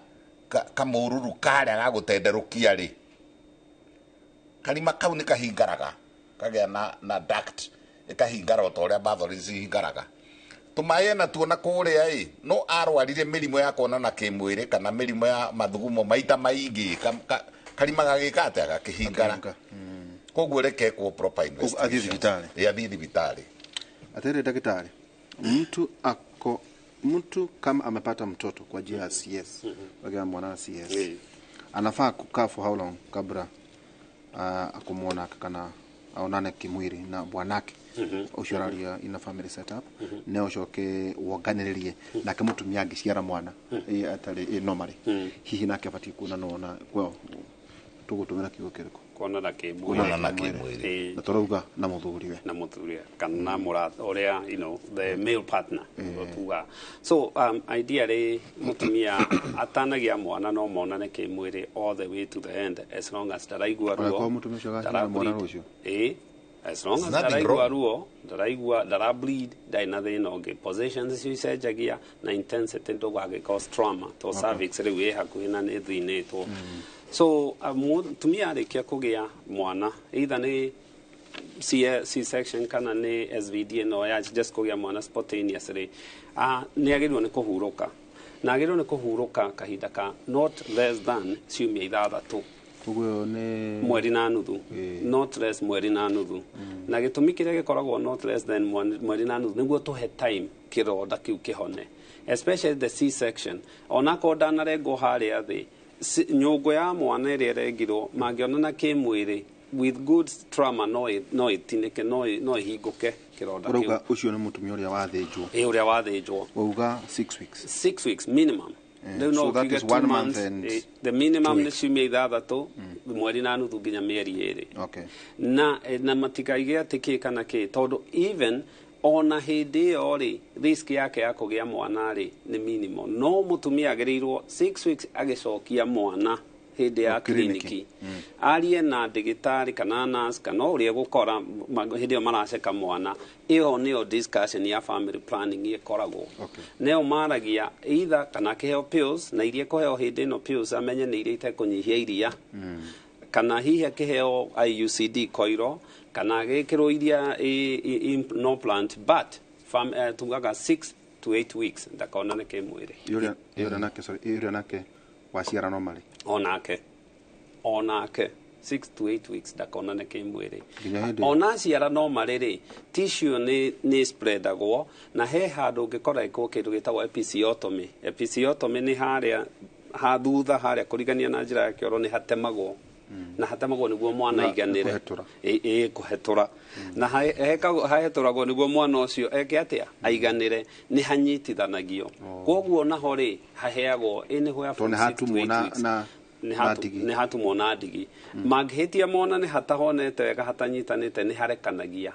kamũruru karĩa gagũtenderũkia rĩ, karima kau nĩ kahingaraga, kagĩa na duct ĩkahingara o ta ũrĩa Bartholin's ihingaraga. Tũmaĩ ena tuona kũrĩa ĩ, no arwarire mĩrimũ ya kuonana kĩmwĩrĩ kana mĩrimũ ya mathugumo maita maingĩ, karima gagĩka atĩa? Gakĩhingara. Koguo reke ekwo proper investigation. Athiĩ thibitarĩ. Ĩ, athiĩ thibitarĩ. Atĩrĩ ndagĩtarĩ, mtu kama amepata mtoto kwa njia ya CS, wagia mwana CS, anafaa kukaa for how long kabla akumwona kana aonane kimwiri na bwanake ũcio araria ina family setup, ne ũcoke wonganĩrĩrie nake mũtumia angĩciara mwana atarĩ normally, hihi nake abatiĩ kuonana na well, tũgũtũmĩra kiugo kĩrĩkũ? Kuonana kĩmwĩrĩ. Kuonana kĩmwĩrĩ. Na tũrauga na mũthuriwe. Na mũthuriwe kana mũrata ũrĩa, the male partner tuga. So ideally mũtumia atanagia mwana no monane kĩmwĩrĩ all the way to the end, as long as ndaraigua ruo. Onakorwo mũtumia ũcio agaciara mwana rũciũ. Ĩ, as long as There's nothing ndaraigua wrong. ruo, ndaraigua, ndarableed, ndarĩ na thĩna ũngĩ, positions icio icenjagia na intensity ndũgagĩ cause trauma to cervix rĩu ĩ hakuhĩ na nĩ thĩinĩtwo. So mũtumia arĩkia kũgĩa mwana, either nĩ C-section kana nĩ SVD ĩno ya just kũgĩa mwana spontaneously, nĩ agĩrĩirwo nĩ kũhurũka, na agĩrĩirwo nĩ kũhurũka kahinda ka not less than ciumia 6. Koguo nĩ mweri na nuthu. Not less mweri na nuthu. Na gĩtũmi kĩrĩa gĩkoragwo not less than mweri na nuthu nĩguo tũhe time kĩronda kĩu kĩhone, especially the C-section. Onakorwo ndanarengwo harĩa thĩ, nyũngũ ya mwana ĩrĩa ĩrengirwo mangĩonana kĩmwĩrĩ. With good trauma no ĩtinĩke, no ĩhingũke kĩronda kĩu. Ũrauga ũcio nĩ mũtumia ũrĩa wathĩnjwo? Ĩ, ũrĩa wathĩnjwo. Wauga 6 weeks. 6 weeks minimum. Rĩu no So that ũkiuge is 2 one month months, and the minimum 2 nĩ weeks. ciumia 6, mweri na nuthu nginya mĩeri 2. Okay. Na matikaige atĩ kĩ kana kĩ, tondũ even ona hĩndĩ ĩyo rĩ, risk yake ya kũgĩa mwana rĩ nĩ minimal. No mũtumia agĩrĩirwo 6 weeks agĩcokia mwana hĩndĩ ya O, kiriniki. kiriniki, arie na ndĩgĩtarĩ kana nurse kana ũrĩa gũkora hĩndĩ ĩyo maraceka mwana. Ĩyo nĩyo discussion ya family planning ĩkoragwo. Okay. Nĩyo maragia either kana akĩheo pills, na iria kũheo hĩndĩ ĩno pills amenye nĩ iria itekũnyihia iria, kana hihi akĩheo IUCD coil, kana agĩkĩrwo iria no plant, but tugaga 6 to 8 weeks ndakonane kĩmwĩrĩ. Ĩ ũrĩa nake, sorry, ĩ ũrĩa nake waciara normally? Onake 6 to 8 weeks ndakonane kĩmwĩrĩ. Nginya hĩndĩ ĩyo. Ona aciara no marĩ rĩ, tissue nĩ spreadagwo, na he handũ ũngĩkora ĩkwo kĩndũ gĩtagwo episiotomy. Episiotomy nĩ harĩa ha thutha harĩa kũrigania na njĩra ya kĩoro, nĩ hatemagwo na hatemagwo nĩguo mwana aiganĩre. Kũhetũra. Ĩ kũhetũra na hahetũragwo nĩguo mwana ũcio eke atĩa, aiganĩre. Nĩ hanyitithanagio, koguo naho rĩ haheagwo ĩ nĩ hoya Tondũ nĩ hatumwo nĩ na ndigi. Nĩ hatumwo na ndigi. Mangĩhĩtia mona nĩ hatahonete wega, hatanyitanĩte, nĩ harekanagia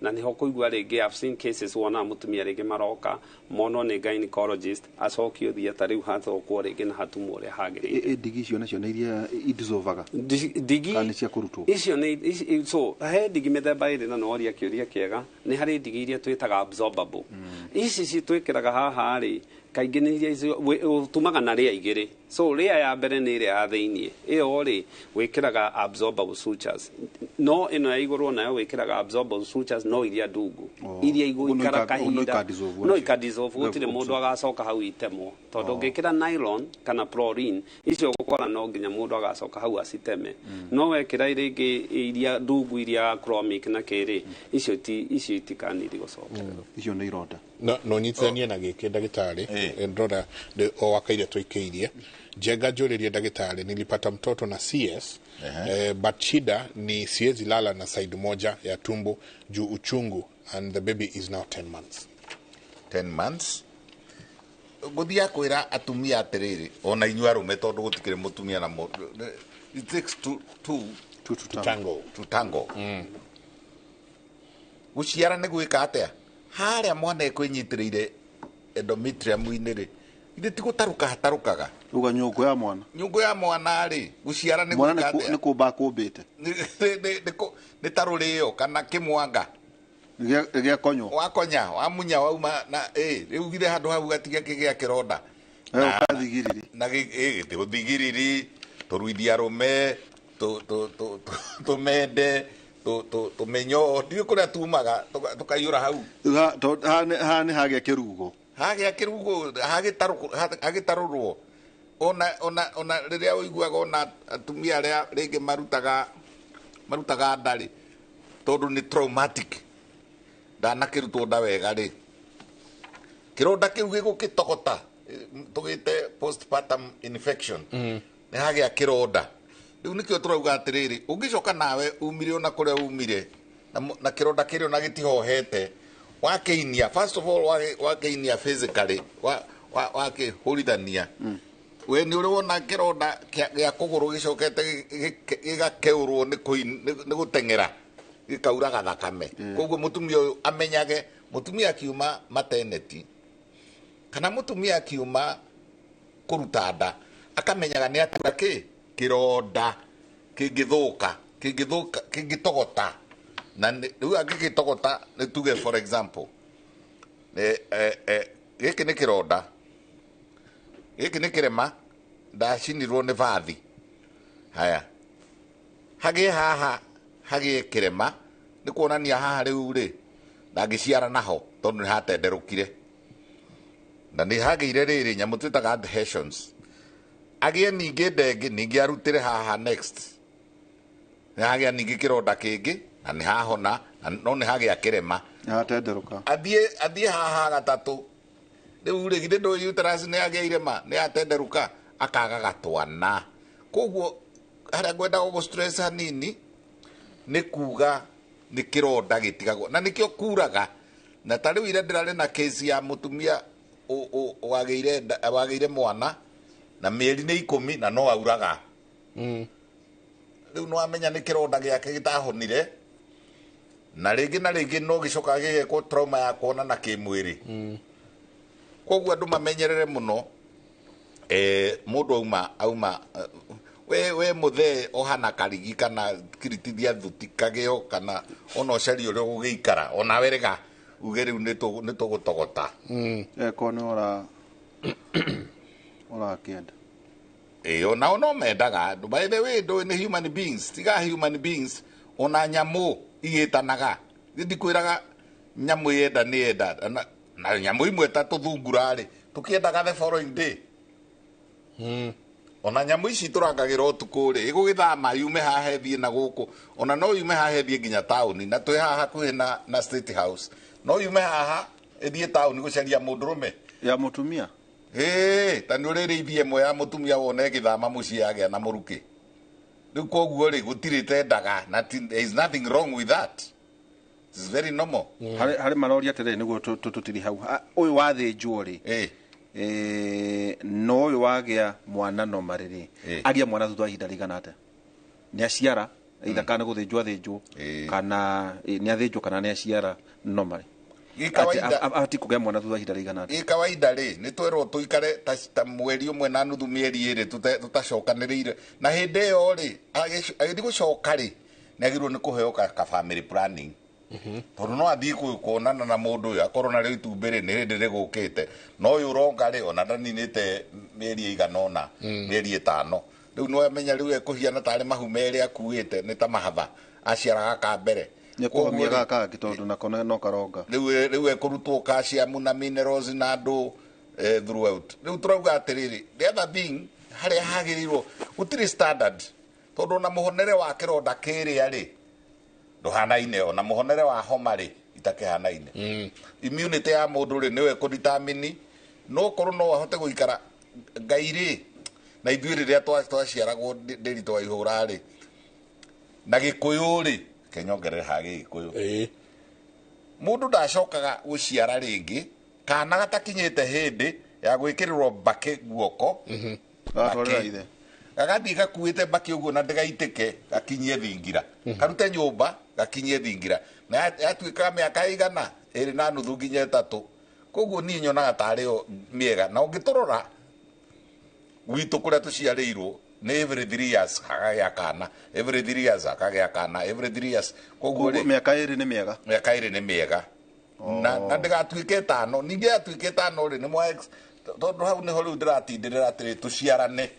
na nĩho kũigua rĩngĩ. I've seen cases wonaga mũtumia rĩngĩ maroka monwo nĩ gynecologist, acokio theatre, rĩu hathokwo rĩngĩ na hatumwo ũrĩa hagĩrĩire. Ĩ ndigi icio nacio nĩ iria idissolvaga? Ndigi Kana nĩ cia kũrutwo? Icio nĩ so he ndigi mĩthemba ĩrĩ, na nĩworia kĩũria kĩega. Nĩ harĩ ndigi iria twĩtaga absorbable. Ici citwĩkĩraga haha rĩ, kaingĩ nĩ iria icio ũtumaga na rĩa igĩrĩ. So rĩa ya mbere nĩ ĩrĩa ya thĩiniĩ, ĩyo rĩ wĩkĩraga absorbable sutures, no ĩno ya igũrũ nayo wĩkĩraga absorbable sutures, no iria ndungu. Oh. Iria Ũguo no igũikara no kahinda. ikadissolve No nacio. ikadissolve, gũtirĩ mũndũ agacoka hau itemwo, tondũ ũngĩkĩra nylon kana prolene icio ũgũkora no nginya mũndũ agacoka hau aciteme. No wekĩra rĩngĩ iria ndungu, iria chromic na kĩrĩ, icio ti icio itikaniri gũcokererwo. Icio nĩ ironda. No nyitithanie na gĩkĩ, ndagĩtarĩ. Ndĩrona o wakaire tũikĩirie njenga. Njũrĩrie ndagĩtarĩ, nilipata mtoto na CS, but shida ni siwezi lala na side moja ya tumbo juu uchungu, and the baby is now 10 months. 10 months. Ngũthiaga kwĩra atumia atĩrĩrĩ, ona inyuĩ arũme, tondũ gũtikĩrĩ mũtumia na mũndũ, it takes two, two, Two to to tango. To tango. Gũciara nĩ gwĩka atĩa, harĩa mwana ekwĩnyitĩrĩire endometrium-inĩ rĩ, ithe ti gũtarũka hatarũkaga? Uga nyũngũ ya mwana. Nyũngũ ya mwana rĩ, gũciara nĩ Mwana gwĩka nĩ atĩa? Nĩ kũmba akũmbĩte. Nĩ ta rũrĩo kana kĩmwanga. Gĩakonywo. Wakonya, wamunya, wauma na ĩ rĩu githĩ handũ hau gatiga kĩgĩa kĩronda. Ũkathigiriri. Na gĩtĩ gũthigiriri, tũruithia arũme, tũmende, tũmenyo, ndiũĩ kũrĩa tumaga, tũkaiyũra hau. Rĩu haha nĩ hagĩa kĩrugo. Hagĩa kĩrugo, hagĩtarũrwo. Ona rĩrĩa ũiguaga ona atumia arĩa rĩngĩ marutaga nda rĩ, tondũ nĩ traumatic, ndanakĩrutwo nda wega rĩ, kĩronda kĩu gĩgũkĩtogota, tũgĩte postpartum infection, nĩ hagĩa kĩronda. Rĩu nĩkĩo tũrauga atĩrĩrĩ, ũngĩcoka nawe umire ona kũrĩa umire na kĩronda kĩrĩa ona gĩtihohete, wakĩinia, first of all wakĩinia physically, wakĩhũrithania, we nĩ ũrĩ wona kĩronda gĩa kũgũrũ gĩcokete gĩgakeũrwo nĩ gũteng'era, gĩkauraga thakame. Koguo mũtumia ũyũ amenyage, mũtumia akiuma maternity kana mũtumia akiuma kũruta nda, akamenyaga nĩ atura kĩ kĩronda kĩngĩthũka kĩngĩtogota, na rĩu angĩgĩtogota, nĩ tuge for example, gĩkĩ nĩ kĩronda, gĩkĩ nĩ kĩrema ndacinirwo nĩ bathi. Haya, hagĩe haha, hagĩe kĩrema, nĩ kuonania haha rĩu rĩ ndangĩciara naho, tondũ nĩ hatenderũkire na nĩ hagĩire rĩrĩ nyamũ twĩtaga adhesions. Agĩe ningĩ ndengĩ, ningĩ arutĩre haha next, nĩ hagĩa ningĩ kĩronda kĩngĩ na nĩ hahona, no nĩ hagĩa kĩrema. Nĩ hatenderũka. Athiĩ haha gatatũ, rĩu rĩ, githĩ ndũĩ uterus nĩ yagĩa irema, nĩ yatenderũka, akaga gatwana. Koguo harĩa ngwendaga gũ stress hanini Nĩ kuga nĩ kĩronda gĩtigagwo na nĩkĩo kuraga. Na ta rĩu ira ndĩrarĩ na kesi ya mũtumia wagĩire mwana na mĩeri nĩ 10 na no auraga. Rĩu nĩwamenya nĩ kĩronda gĩake gĩtahonire na rĩngĩ no gĩcokaga gĩgekwo trauma ya kuonana kĩmwĩrĩ. Koguo andũ mamenyerere mũno. Mũndũ auma we mũthee ohana karigi kana kiritithia thuti kageo kana ona ũcarie ũrĩa ũgũgĩikara onawe rega uge rĩu nĩ tũgũtogota. Eko nĩ ũrakĩenda. Onao no mendaga andũ. By the way, ndũĩ nĩ human beings, tiga human beings ona nyamũ igĩtanaga. Ndikwĩraga nyamũ yenda nĩ yenda na nyamũ imwe ta tũthungura rĩ tũkĩendaga the following day. Ona nyamũ ici tũrangagĩra ũtukũ rĩ ĩgũgĩthama yume haha ĩthiĩ na gũkũ, ona no yume haha ĩthiĩ nginya taũni, na twĩ haha hakuhĩ na State House, no yume haha ĩthiĩ taũni gũcaria mũndũrũme ya mũtumia. Ta nĩ ũrĩrĩithie ĩmwe ya mũtumia wone ĩgĩthama mũciĩ yagĩa na mũrukĩ. Rĩu koguo rĩ gũtirĩ tendaga na there is nothing wrong with that. It is very normal. Harĩ maroria atĩrĩrĩ nĩguo tũtiri hau. Ũyũ wathĩnjwo rĩ no ũyũ wagĩa mwana no marĩrĩ agĩa mwana thutha wa ihinda rĩigana atĩa? Nĩ aciara either kana gũthĩnjwo athĩnjwo kana nĩ athĩnjwo kana nĩ aciara no marĩ. Abatiĩ kũgĩa mwana thutha wa ihinda rĩigana atĩa? Kawaida rĩ nĩ twerwo tũikare ta mweri ũmwe na nuthu mĩeri 2 tũtacokanĩrĩire, na hĩndĩ ĩyo rĩ agĩthiĩ gũcoka rĩ nĩ agĩrĩirwo nĩ kũheo ka family planning. Tondũ no athiĩ kuonana na mũndũ ũyũ akorwo na rĩu itumbĩ rĩ nĩ hĩndĩ rĩgũkĩte, no ũyũ ũronga rĩ ona ndaninĩte mĩeri ĩigana ũna, mĩeri 5. Rĩu nĩwamenya rĩu ekũhiana tarĩ mahu merĩ akuĩte nĩ ta mahatha aciaraga ka mbere. Nĩ kũhomia gaka kangĩ tondũ nako no karonga. Rĩu ekũrutwo calcium na minerals na andũ throughout. Rĩu tũrauga atĩrĩrĩ, the other thing harĩa hagĩrĩirwo gũtirĩ standard, tondũ ona mũhonere wa kĩronda kĩrĩa rĩ ndũhanaine, ona mũhonere wa homa rĩ itakĩhanaine. Immunity ya mũndũ rĩ nĩwe kũdetermine, no korwo no ahote gũikara Ngai rĩ na ithuĩ rĩrĩa twaciaragwo ndĩri twaihũra rĩ na Gĩkũyũ rĩ kenyongerere ha Gĩkũyũ, mũndũ ndacokaga gũciara rĩngĩ kana gatakinyĩte hĩndĩ ya gwĩkĩrĩrwo mbakĩ guoko, gagathiĩ gakuĩte mbakĩ ũguo na ndĩgaitĩke gakinyie thingira, karute nyũmba gakinyie thingira, na yatuĩkaga mĩaka ĩigana 2.5 nginya 3. Koguo niĩ nyonaga tarĩ yo mĩega, na ũngĩtũrora gwitũ kũrĩa tũciarĩirwo nĩ every 3 years hakagĩa kana, every 3 years hakagĩa kana, every 3 years. Koguo rĩ mĩaka 2 nĩ mĩega, mĩaka 2 nĩ mĩega na ndĩgatuĩke 5. Ningĩ yatuĩke 5 rĩ nĩ mwa tondũ hau nĩho rĩu ndĩratindĩrĩra atĩrĩ tũciarane,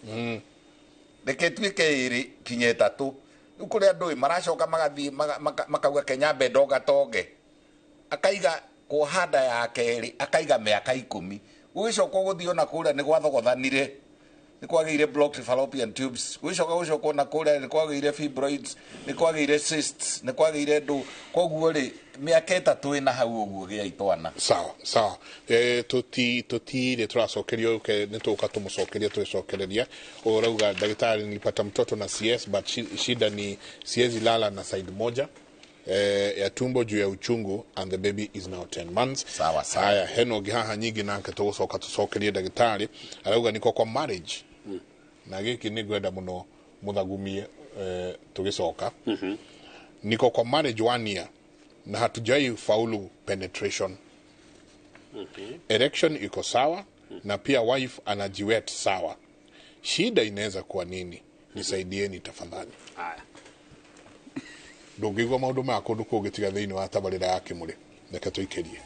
reke tuĩke 2 kinya 3. Rĩu kũrĩ andũ ĩ maracoka magathiĩ makauga Kenya ndonga tonge, akaiga kuoha nda ya kerĩ akaiga mĩaka 10. Gũgĩcoka gũthiĩ ona kũrĩa nĩ gwathogothanire, nĩ kwagĩire blocked fallopian tubes, gũgĩcoka gũcoka ona kũrĩa nĩ kwagĩire fibroids, nĩ kwagĩire cysts, nĩ kwagĩire ndũ. Koguo rĩ mĩaka 3 ĩna hau ũguo gĩa itwana. Sawa sawa, tutire tũracokerio nĩ tũka tũmũcokeria tũgĩcokereria. Ũrauga daktari, nilipata mtoto na CS but shida ni siwezi lala na side moja ya tumbo juu ya uchungu and the baby is now 10 months. Sawa sawa. Haya heno gihaha nyingi nake tũgũcoka tũcokerie ndagĩtarĩ. Arauga niko kwa marriage na gĩkĩ nĩ ngwenda mũno mũthagumie tũgĩcoka. Niko kwa marriage 1 year na hatujai faulu penetration. Erection iko sawa na pia wife anajiwet sawa. Shida inaweza kuwa nini? Nisaidieni tafadhali. Haya. Ndũngĩigua maũndũ maya kũndũ kũngĩ tiga thĩinĩ wa tabarĩra ya Kĩmũrĩ. Reke tũikĩrie.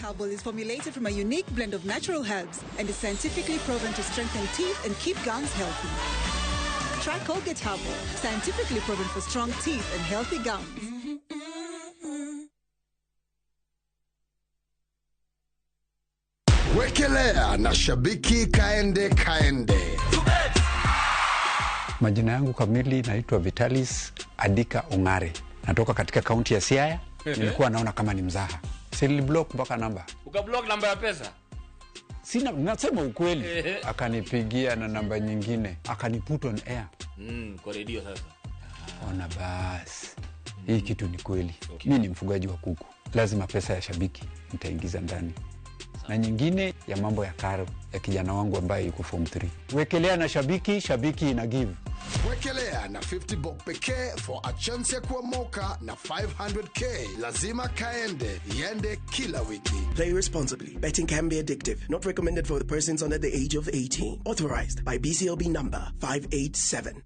Herbal is formulated from a unique blend of natural herbs and is scientifically proven to strengthen teeth and keep gums healthy. Try Colgate Herbal, scientifically proven for strong teeth and healthy gums. Wekelea na shabiki kaende kaende. Majina yangu kamili naitwa Vitalis Adika Ongare. Natoka katika kaunti ya Siaya. Nilikuwa naona kama ni mzaha. Si block mpaka namba. Ukablock namba ya pesa? Sina, nasema ukweli. Akanipigia na namba nyingine, akaniput on air. Kwa redio sasa. Ona basi. Hii kitu ni kweli. Okay. Mimi ni mfugaji wa kuku. Lazima pesa ya shabiki nitaingiza ndani. Na nyingine ya mambo ya karo ya kijana wangu ambaye yuko form 3. Wekelea na shabiki, shabiki ina give. Wekelea na 50 bob pekee for a chance ya kuomoka na 500k. Lazima kaende, iende kila wiki. Play responsibly. Betting can be addictive. Not recommended for the persons under the age of 18. Authorized by BCLB number 587.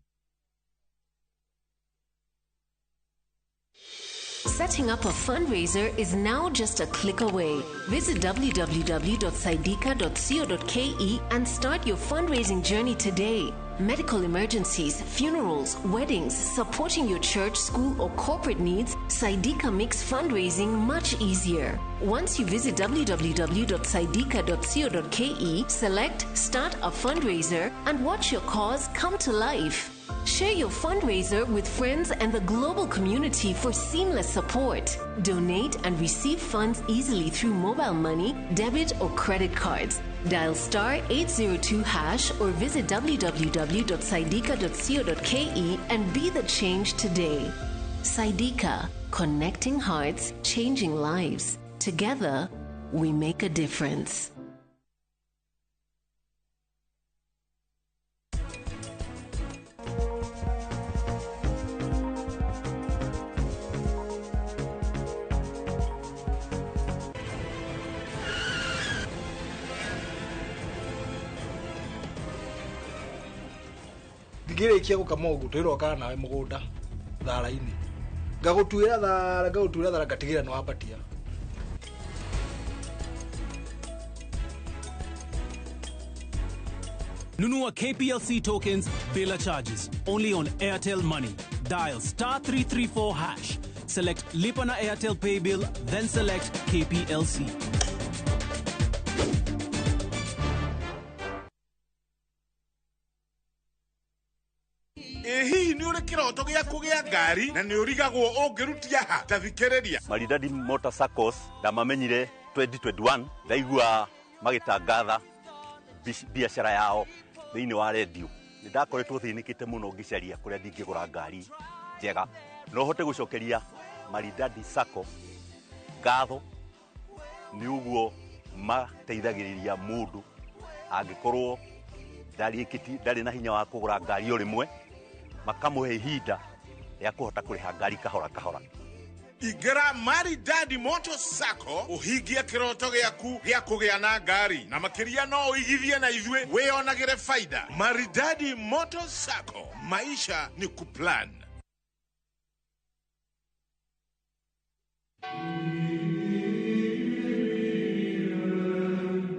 Setting up a fundraiser is now just a click away. Visit www.saidika.co.ke and start your fundraising journey today. Medical emergencies, funerals, weddings, supporting your church, school, or corporate needs, Saidika makes fundraising much easier. Once you visit www.saidika.co.ke, select Start a Fundraiser and watch your cause come to life. Share your fundraiser with friends and the global community for seamless support. Donate and receive funds easily through mobile money, debit, or credit cards. Dial star 802 hash or visit www.saidika.co.ke and be the change today. Saidika, connecting hearts, changing lives. Together, we make a difference. Ngĩrĩkia gũkama ũguo twĩrokaga nawe mũgũnda thara-inĩ ngagũtuĩra thara ngatigĩra nĩ wambatia. Nunua KPLC tokens bila charges only on Airtel Money. Dial star 334 hash. Select Lipa na Airtel Pay Bill, then select KPLC. Hihi nĩ ũrĩ kĩroto gĩa kũgĩa ngari na nĩ ũrigagwo ũngĩrutia ha? Ta thikĩrĩria. Maridadi Motor Saccos ndamamenyire 2021 ndaigua magĩtangatha biacara yao thĩinĩ wa redio. Nĩ ndakoretwo thĩnĩkĩte mũno ngĩcaria kũrĩa ndingĩgũra ngari njega no hote gũcokeria Maridadi Sacco ngatho nĩ ũguo mateithagĩrĩria mũndũ angĩkorwo ndarĩ na hinya wa kũgũra ngari o rĩmwe, makamũhe ihinda rĩa kũhota kũrĩha ngari kahora kahora. Ingĩra Maridadi Motor Sacco ũhingie kĩroto gĩaku gĩa kũgĩa na ngari na makĩria no ũigithie na ithuĩ wĩyonagĩre faida. Maridadi Motor Sacco, maisha ni kuplan.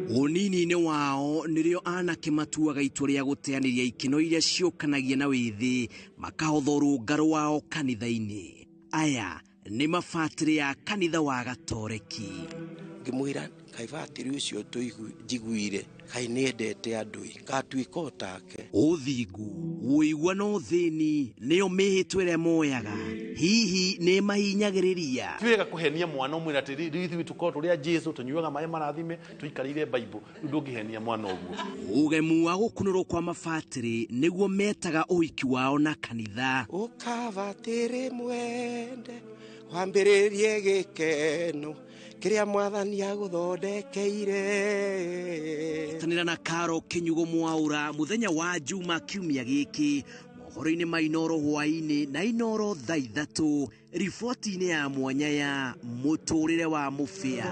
Ũnini-inĩ wao nĩrĩo anake matuaga itua rĩa gũteanĩria ikeno iria ciũkanagia na wĩthĩ makahotha ũrũngarũ wao kanitha-inĩ. Aya nĩ mabatĩrĩ ya kanitha wa Gatoreki. Ngĩmwĩra kaĩ batĩrĩ ũcio njiguire kaĩ nĩendete andũ ĩ ngatuĩka o take. Ũthingu, ũigua na ũthĩni nĩyo mĩhĩtwa ĩrĩa moyaga, hihi nĩ mahinyagĩrĩria. Ti wega kũhenia mwana ũmwĩre atĩ rĩu ithuĩ tũkorwo tũrĩ a Jesũ tũnyuaga maĩ marathime tũikarĩire Bible, rĩu ndũngĩhenia mwana ũguo. Ũgemu wa gũkunũrwo kwa mabatĩrĩ nĩguo metaga ũhiki wao na kanitha. Ũkabatĩrĩ mwende wambĩrĩrie gĩkeno kĩrĩa mwathani agũthondekeire. Tanĩra na Karo Kĩnyugo Mwaũra mũthenya wa Juma kiumia gĩkĩ mohoro-inĩ ma Inooro hwaĩ-inĩ na Inooro thaa 3 riboti-inĩ ya mwanya ya mũtũrĩre wa mũbĩa.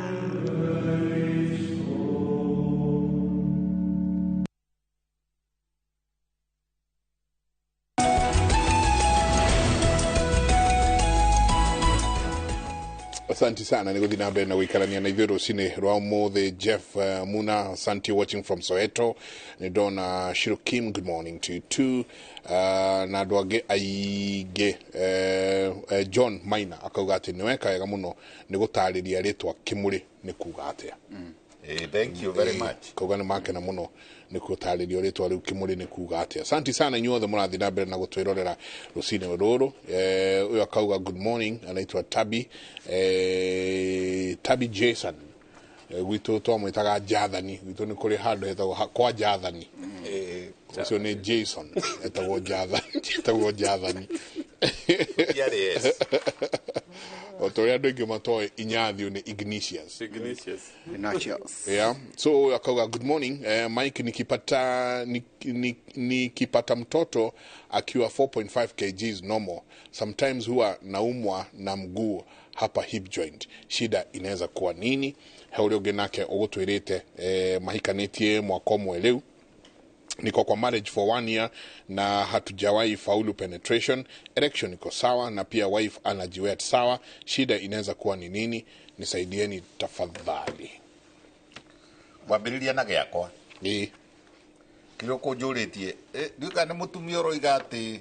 Asante sana nĩ gũthiĩ na mbere na gũikarania na ithuĩ rũcinĩ rwa ũmũthĩ. Jeff Muna, asante watching from Soweto. Nĩ ndona Shiro Kim, good morning to you too. Na andũ angĩ aingĩ. John Maina akauga atĩ nĩ weka wega mũno nĩ gũtarĩria rĩtwa Kĩmũrĩ nĩ kuga atĩa. Thank you very much. Kauga nĩ makena mũno nĩ gũtarĩrio rĩtwa rĩu Kĩmũrĩ nĩ kuga atĩa. Asante sana inyuothe mũrathiĩ na mbere na gũtwĩrorera rũcinĩ rũrũ. Ũyũ akauga good morning, anaitwa Tabi, Tabi Jason. Gwitũ twamwĩtaga Jathani, gwitũ nĩ kũrĩ handũ hetagwo kwa Jathani. Ũcio nĩ Jason, etagwo Jathani, etagwo Jathani. Yes. O ta ũrĩa andũ aingĩ matoĩ Inyathiũ nĩ Ignatius. Ignatius. Ignatius. Yeah. So akauga good morning, Mike, nikipata mtoto akiwa 4.5 kgs normal, sometimes huwa naumwa na mguu hapa hip joint, shida inaweza kuwa nini? He ũrĩa ũngĩ nake ũgũtwĩrĩte mahikanĩtie mwaka ũmwe rĩu, niko kwa marriage for 1 year na hatujawahi faulu penetration, erection iko sawa na pia wife anajiwet sawa, shida inaweza kuwa ni nini? Nisaidieni tafadhali. Wambĩrĩria na gĩakwa. Kĩrĩa ũkũnjũrĩtie, ndiũĩ kana nĩ mũtumia ũroiga atĩ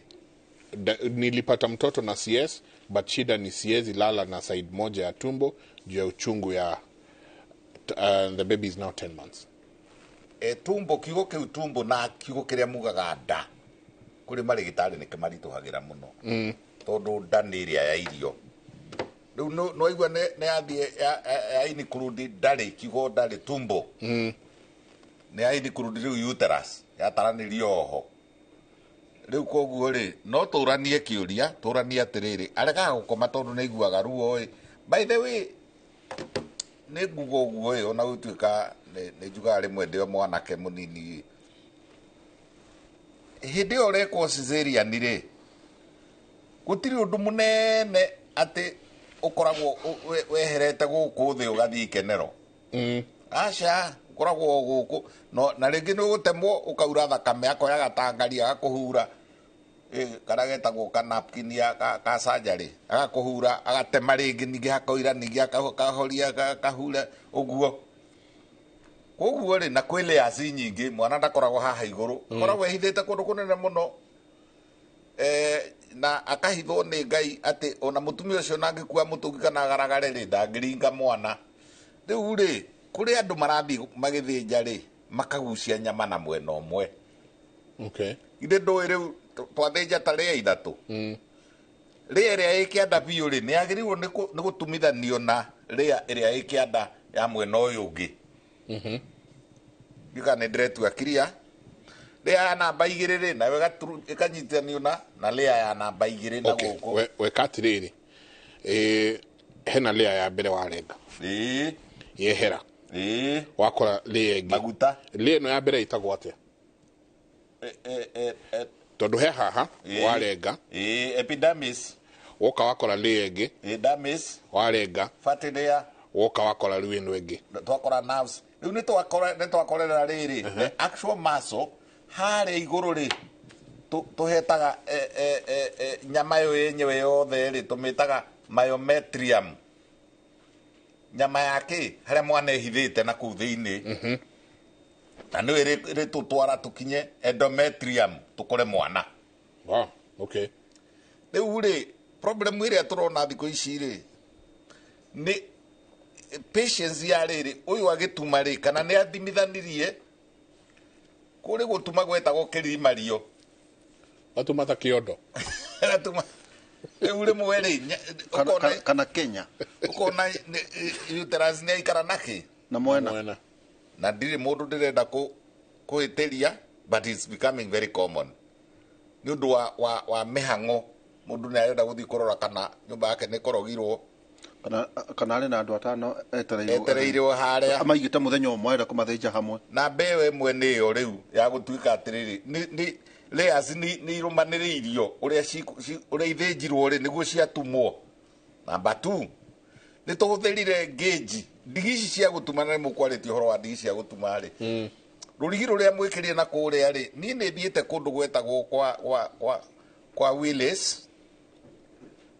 Nilipata mtoto na CS but shida ni siezi lala na side moja ya tumbo juu ya uchungu ya the baby is now 10 months. Tumbo, kiugo kĩu tumbo na kiugo kĩrĩa mugaga nda kũrĩ marĩgĩtarĩ nĩ kĩmaritũhagĩra mũno. Tondũ nda nĩ ĩrĩa ya irio. Rĩu no igua nĩ yathiĩ ya include ndarĩ, kiugo ndarĩ tumbo. Nĩ ya include rĩu uterus yataranĩrio oho. Rĩu koguo rĩ no tũranie kĩũria, tũranie atĩrĩrĩ, aregaga gũkoma tondũ nĩ aiguaga ruo ĩ. By the way, nĩ nguga ũguo ĩ, ona gũtuĩka nĩ njugaga rĩmwe ndĩ o mwanake mũnini. Hĩndĩ ĩyo ũrekwo cesarean rĩ, gũtirĩ ũndũ mũnene atĩ ũkoragwo weherete gũkũ thĩ ũgathiĩ ikenero. Aca, ũkoragwo o gũkũ. No, na rĩngĩ nĩ ũgũtemwo ũkaura thakame, akoya gatangari agakũhura, karĩa getagwo ka napkin ya ka surgery, agakũhura, agatema rĩngĩ, ningĩ hakoira, ningĩ akahoria, akahura, ũguo. Koguo rĩ, na kwĩ layers nyingĩ, mwana ndakoragwo haha igũrũ. Akoragwo ehithĩte kũndũ kũnene mũno. Na akahithwo nĩ Ngai atĩ ona mũtumia ũcio ona angĩkua mũtũngi kana agaragare rĩ, ndangĩringa mwana. Rĩu rĩ, kũrĩ andũ marathiĩ magĩthĩnja rĩ, makagucia nyama na mwena ũmwe. Ithe ndũĩ rĩu twathĩnja ta rĩa ithatũ. Rĩa ĩrĩa ĩ kĩanda biũ rĩ, nĩ yagĩrĩirwo nĩ gũtumithanio na rĩa ĩrĩa ĩ kĩanda ya mwena ũyũ ũngĩ. Ndiũĩ kana nĩ ndĩretua clear. Rĩa ya namba igĩrĩ rĩ, nayo ĩkanyitithanio na rĩa ya namba igĩrĩ na gũkũ. Weka atĩrĩrĩ, hena rĩa ya mbere warenga. Yehera. Wakora rĩa ĩngĩ. Maguta. Rĩa ĩno ya mbere ĩtagwo atĩa? Tondũ he haha, warenga. Epidermis. Woka wakora rĩa ĩngĩ. Dermis. Warenga. Fatty layer. Woka wakora rĩu ĩno ĩngĩ. Twakora nerves. Rĩu nĩ twakorera rĩrĩ, the actual muscle harĩa igũrũ rĩ, tũhetaga nyama ĩyo yenyewe yothe rĩ, tũmĩtaga myometrium. Nyama yake harĩa mwana ehithĩte na kũu thĩinĩ. Na nĩyo ĩrĩtũtwara tũkinye endometrium tũkore mwana. Wow, okay. Rĩu rĩ, problem ĩrĩa tũrona thikũ ici rĩ, nĩ patience ya rĩrĩ, ũyũ agĩtuma rĩ, kana nĩ athimithanirie, kũrĩ gũtuma gwetagwo kĩrimario. Atuma ta kĩondo. Atuma. Rĩu rĩmwe rĩ, kana Kenya. Ũkona uterus nĩ aikara nakĩ? Na mwena. Na ndirĩ mũndũ ndĩrenda kũhĩtĩria, but it's becoming very common. Nĩ ũndũ wa mĩhang'o, mũndũ nĩ arenda gũthiĩ kũrora kana nyũmba yake nĩ ĩkorogirwo. Kana arĩ na andũ atano etereirwo harĩa. Amaigĩte mũthenya ũmwe arenda kũmathĩnja hamwe. Na mbeũ ĩmwe nĩ ĩyo rĩu ya gũtuĩka atĩrĩrĩ, nĩ layers nĩ irũmanĩrĩirio ũrĩa ithĩnjirwo rĩ, nĩguo ciatumwo. Number 2, nĩ tũhũthĩrire gauge, ndigi ici cia gũtuma, na nĩ mũkwarĩtie ũhoro wa ndigi cia gũtuma rĩ. Rũrigi rũrĩa mwĩkĩrire na kũrĩa rĩ, niĩ nĩ thiĩte kũndũ gwetagwo kwa Willis,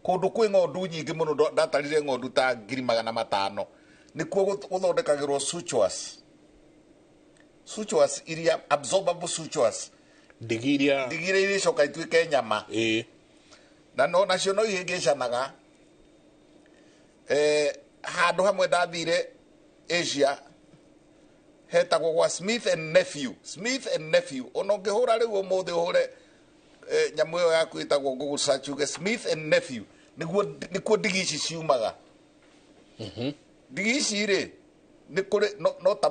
kũndũ kwĩ ng'ondu nyingĩ mũno, ndatarire ng'ondu ta 500,000. Nĩkuo gũthondekagĩrwo sutures. Sutures iria absorbable sutures. Ndigi iria ndigi iria iricoka ituĩke nyama. Na no nacio no ihĩngĩcanaga. Handũ hamwe ndathire Asia, Hetagwo gwa Smith and Nephew. Smith and Nephew. Ona ũngĩhũra rĩu ũmũthĩ ũhũre nyamũ ĩyo yaku ĩtagwo Google search uge Smith and Nephew, nĩguo nĩkuo ndigi ici ciumaga. Ndigi ici rĩ nĩ kũrĩ no ta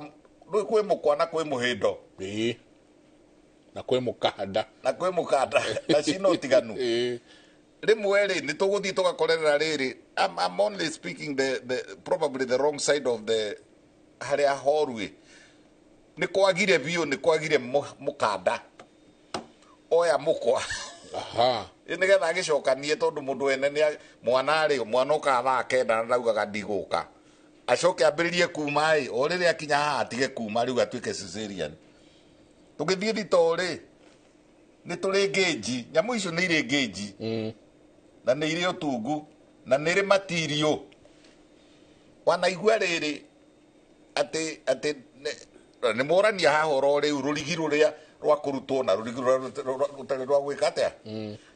rĩu kwĩ mũkwa na kwĩ mũhĩndo. Ĩĩ. Na kwĩ mũkanda. Na kwĩ mũkanda na cina ũtiganu. Rĩmwe rĩ nĩ tũgũthiĩ tũgakorerera rĩrĩ. I'm only speaking the probably the wrong side of the harĩa horu ĩ. Nĩ kwagire biũ, nĩ kwagire mũkanda. Oya mũkwa. Aha. Ĩ nĩgetha agĩcokanie tondũ mũndũ wene nĩ mwana rĩ, mwana okaga thaa 9 na ndaugaga ndigũka. Acoke ambĩrĩrie kuma ĩ, o rĩrĩa akinya haha atige kuma rĩu atuĩke cesarean. Tũgĩthiĩ thitoo rĩ, nĩ tũrĩ ngĩnji, nyamũ icio nĩ irĩ ngĩnji. Na nĩ irĩ ũtungu, na nĩ irĩ matirio. Wanaigua rĩrĩ atĩ nĩ morania haha oro rĩu rũrigi rũrĩa rwa kũrutwo na rũrigi rũrĩa rũtarĩ rwa gwĩka atĩa.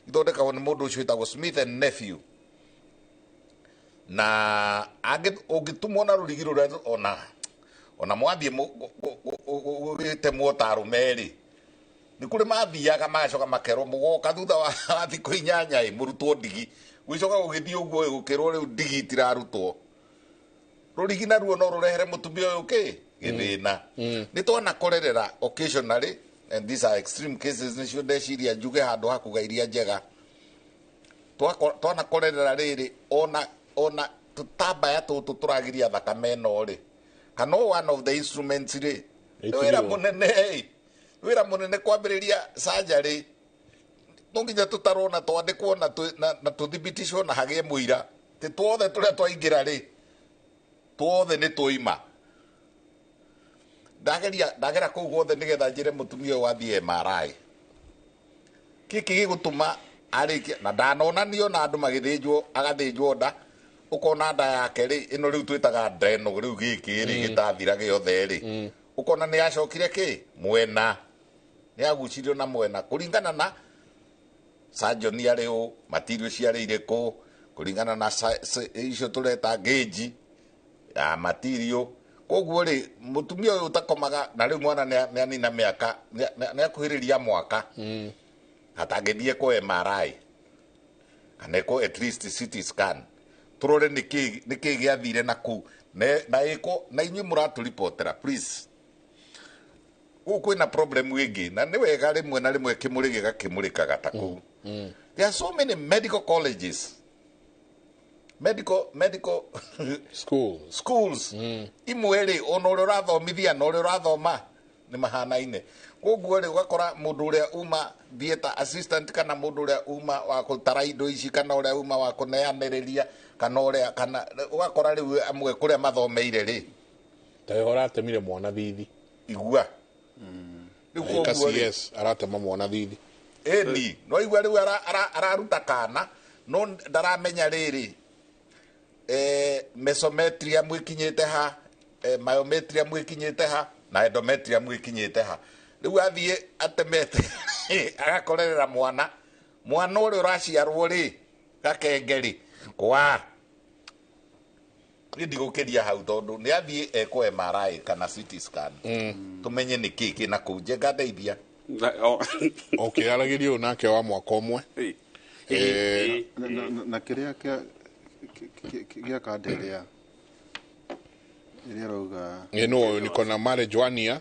Ithondekagwo nĩ mũndũ ũcio wĩtagwo Smith and Nephew. Na ũngĩtumwo na rũrigi rũrĩa ona mwathiĩ gũgĩtemwo ta arũme rĩ, nĩ kũrĩ mathiaga magacoka makerwo mũgoka thutha wa thikũ 8 ĩ mũrutwo ndigi. Gũgĩcoka gũgĩthiĩ ũguo ĩ gũkĩrwo rĩu ndigi itirarutwo. Rũrigi naruo no rũrehere mũtumia ũyũ kĩ gĩthĩna. Nĩ twanakorerera occasionally, and these are extreme cases, nĩcio ndeciria njuge handũ ha kuga iria njega. Twanakorerera rĩrĩ ona tũtambaya tũtũ tũragiria thakame ĩno rĩ, kana one of the instruments rĩ, wĩra mũnene ĩ, wĩra mũnene kwambĩrĩria surgery, no nginya tũtarwo na twandĩkwo na tũthibiticwo na hagĩe mũira tĩ tuothe tũrĩa twaingĩra rĩ, tuothe nĩ twaima. Ndagera kũu guothe nĩgetha njĩre mũtumia ũyũ athiĩ MRI. Kĩkĩ gĩgũtũma arĩkie na ndanonanio na andũ magĩthĩnjwo, agathĩnjwo nda, ũkona nda yake rĩ, ĩno rĩu twĩtaga nda ĩno rĩu gĩkĩ rĩ, gĩtathira gĩothe rĩ, ũkona nĩ yacokire kĩ mwena, nĩ yagucirio na mwena kũringana na surgeon arĩ ũ, material ciarĩ irĩkũ, kũringana na icio tũreta gauge ya material. Koguo rĩ, mũtumia ũyũ ũtakomaga na rĩu mwana nĩ anina mĩaka, nĩ akuhĩrĩria mwaka, atangĩthiĩ kwa MRI kana ĩkwo at least CT scan, tũrore nĩkĩ gĩathire na kũu na ĩkwo na inyuĩ mũratũripotera please. Gũkũ kwĩna problem ĩngĩ, na nĩ wega rĩmwe na rĩmwe kĩmũrĩ gĩgakĩmũrĩkaga ta kũu. There are so many medical colleges, medical schools. Imwe rĩ, ona ũrĩa ũrathomithia na ũrĩa ũrathoma nĩ mahanaine. Koguo rĩ, ũgakora mũndũ ũrĩa uma theatre assistant kana mũndũ ũrĩa uma wa gũtara indo ici kana ũrĩa uma wa kũneanĩrĩria kana ũrĩa kana ũgakora rĩu amwe kũrĩa mathomeire rĩ, ta ũrĩa ũratemire mwana thithi. Igua. Rĩu koguo rĩ, CS aratema mwana thithi. Ĩni, no igua rĩu araruta kana no ndaramenya rĩrĩ, mesometria mwĩkinyĩte ha, myometria mwĩkinyĩte ha, na endometria mwĩkinyĩte ha. Rĩu athiĩ atemete agakorerera mwana, mwana ũrĩa ũraciarwo rĩ, gakenge rĩ, kwa niĩ ndigũkĩria hau tondũ nĩ athiĩ ekwo MRI kana CT scan, tũmenye nĩ kĩ kĩna kũu. Njenga ndeithia. Okay, aragĩria ũyũ nake wa mwaka ũmwe. Na kĩrĩa gĩa kanda ĩrĩa ĩrauga no niko na marriage 1 year,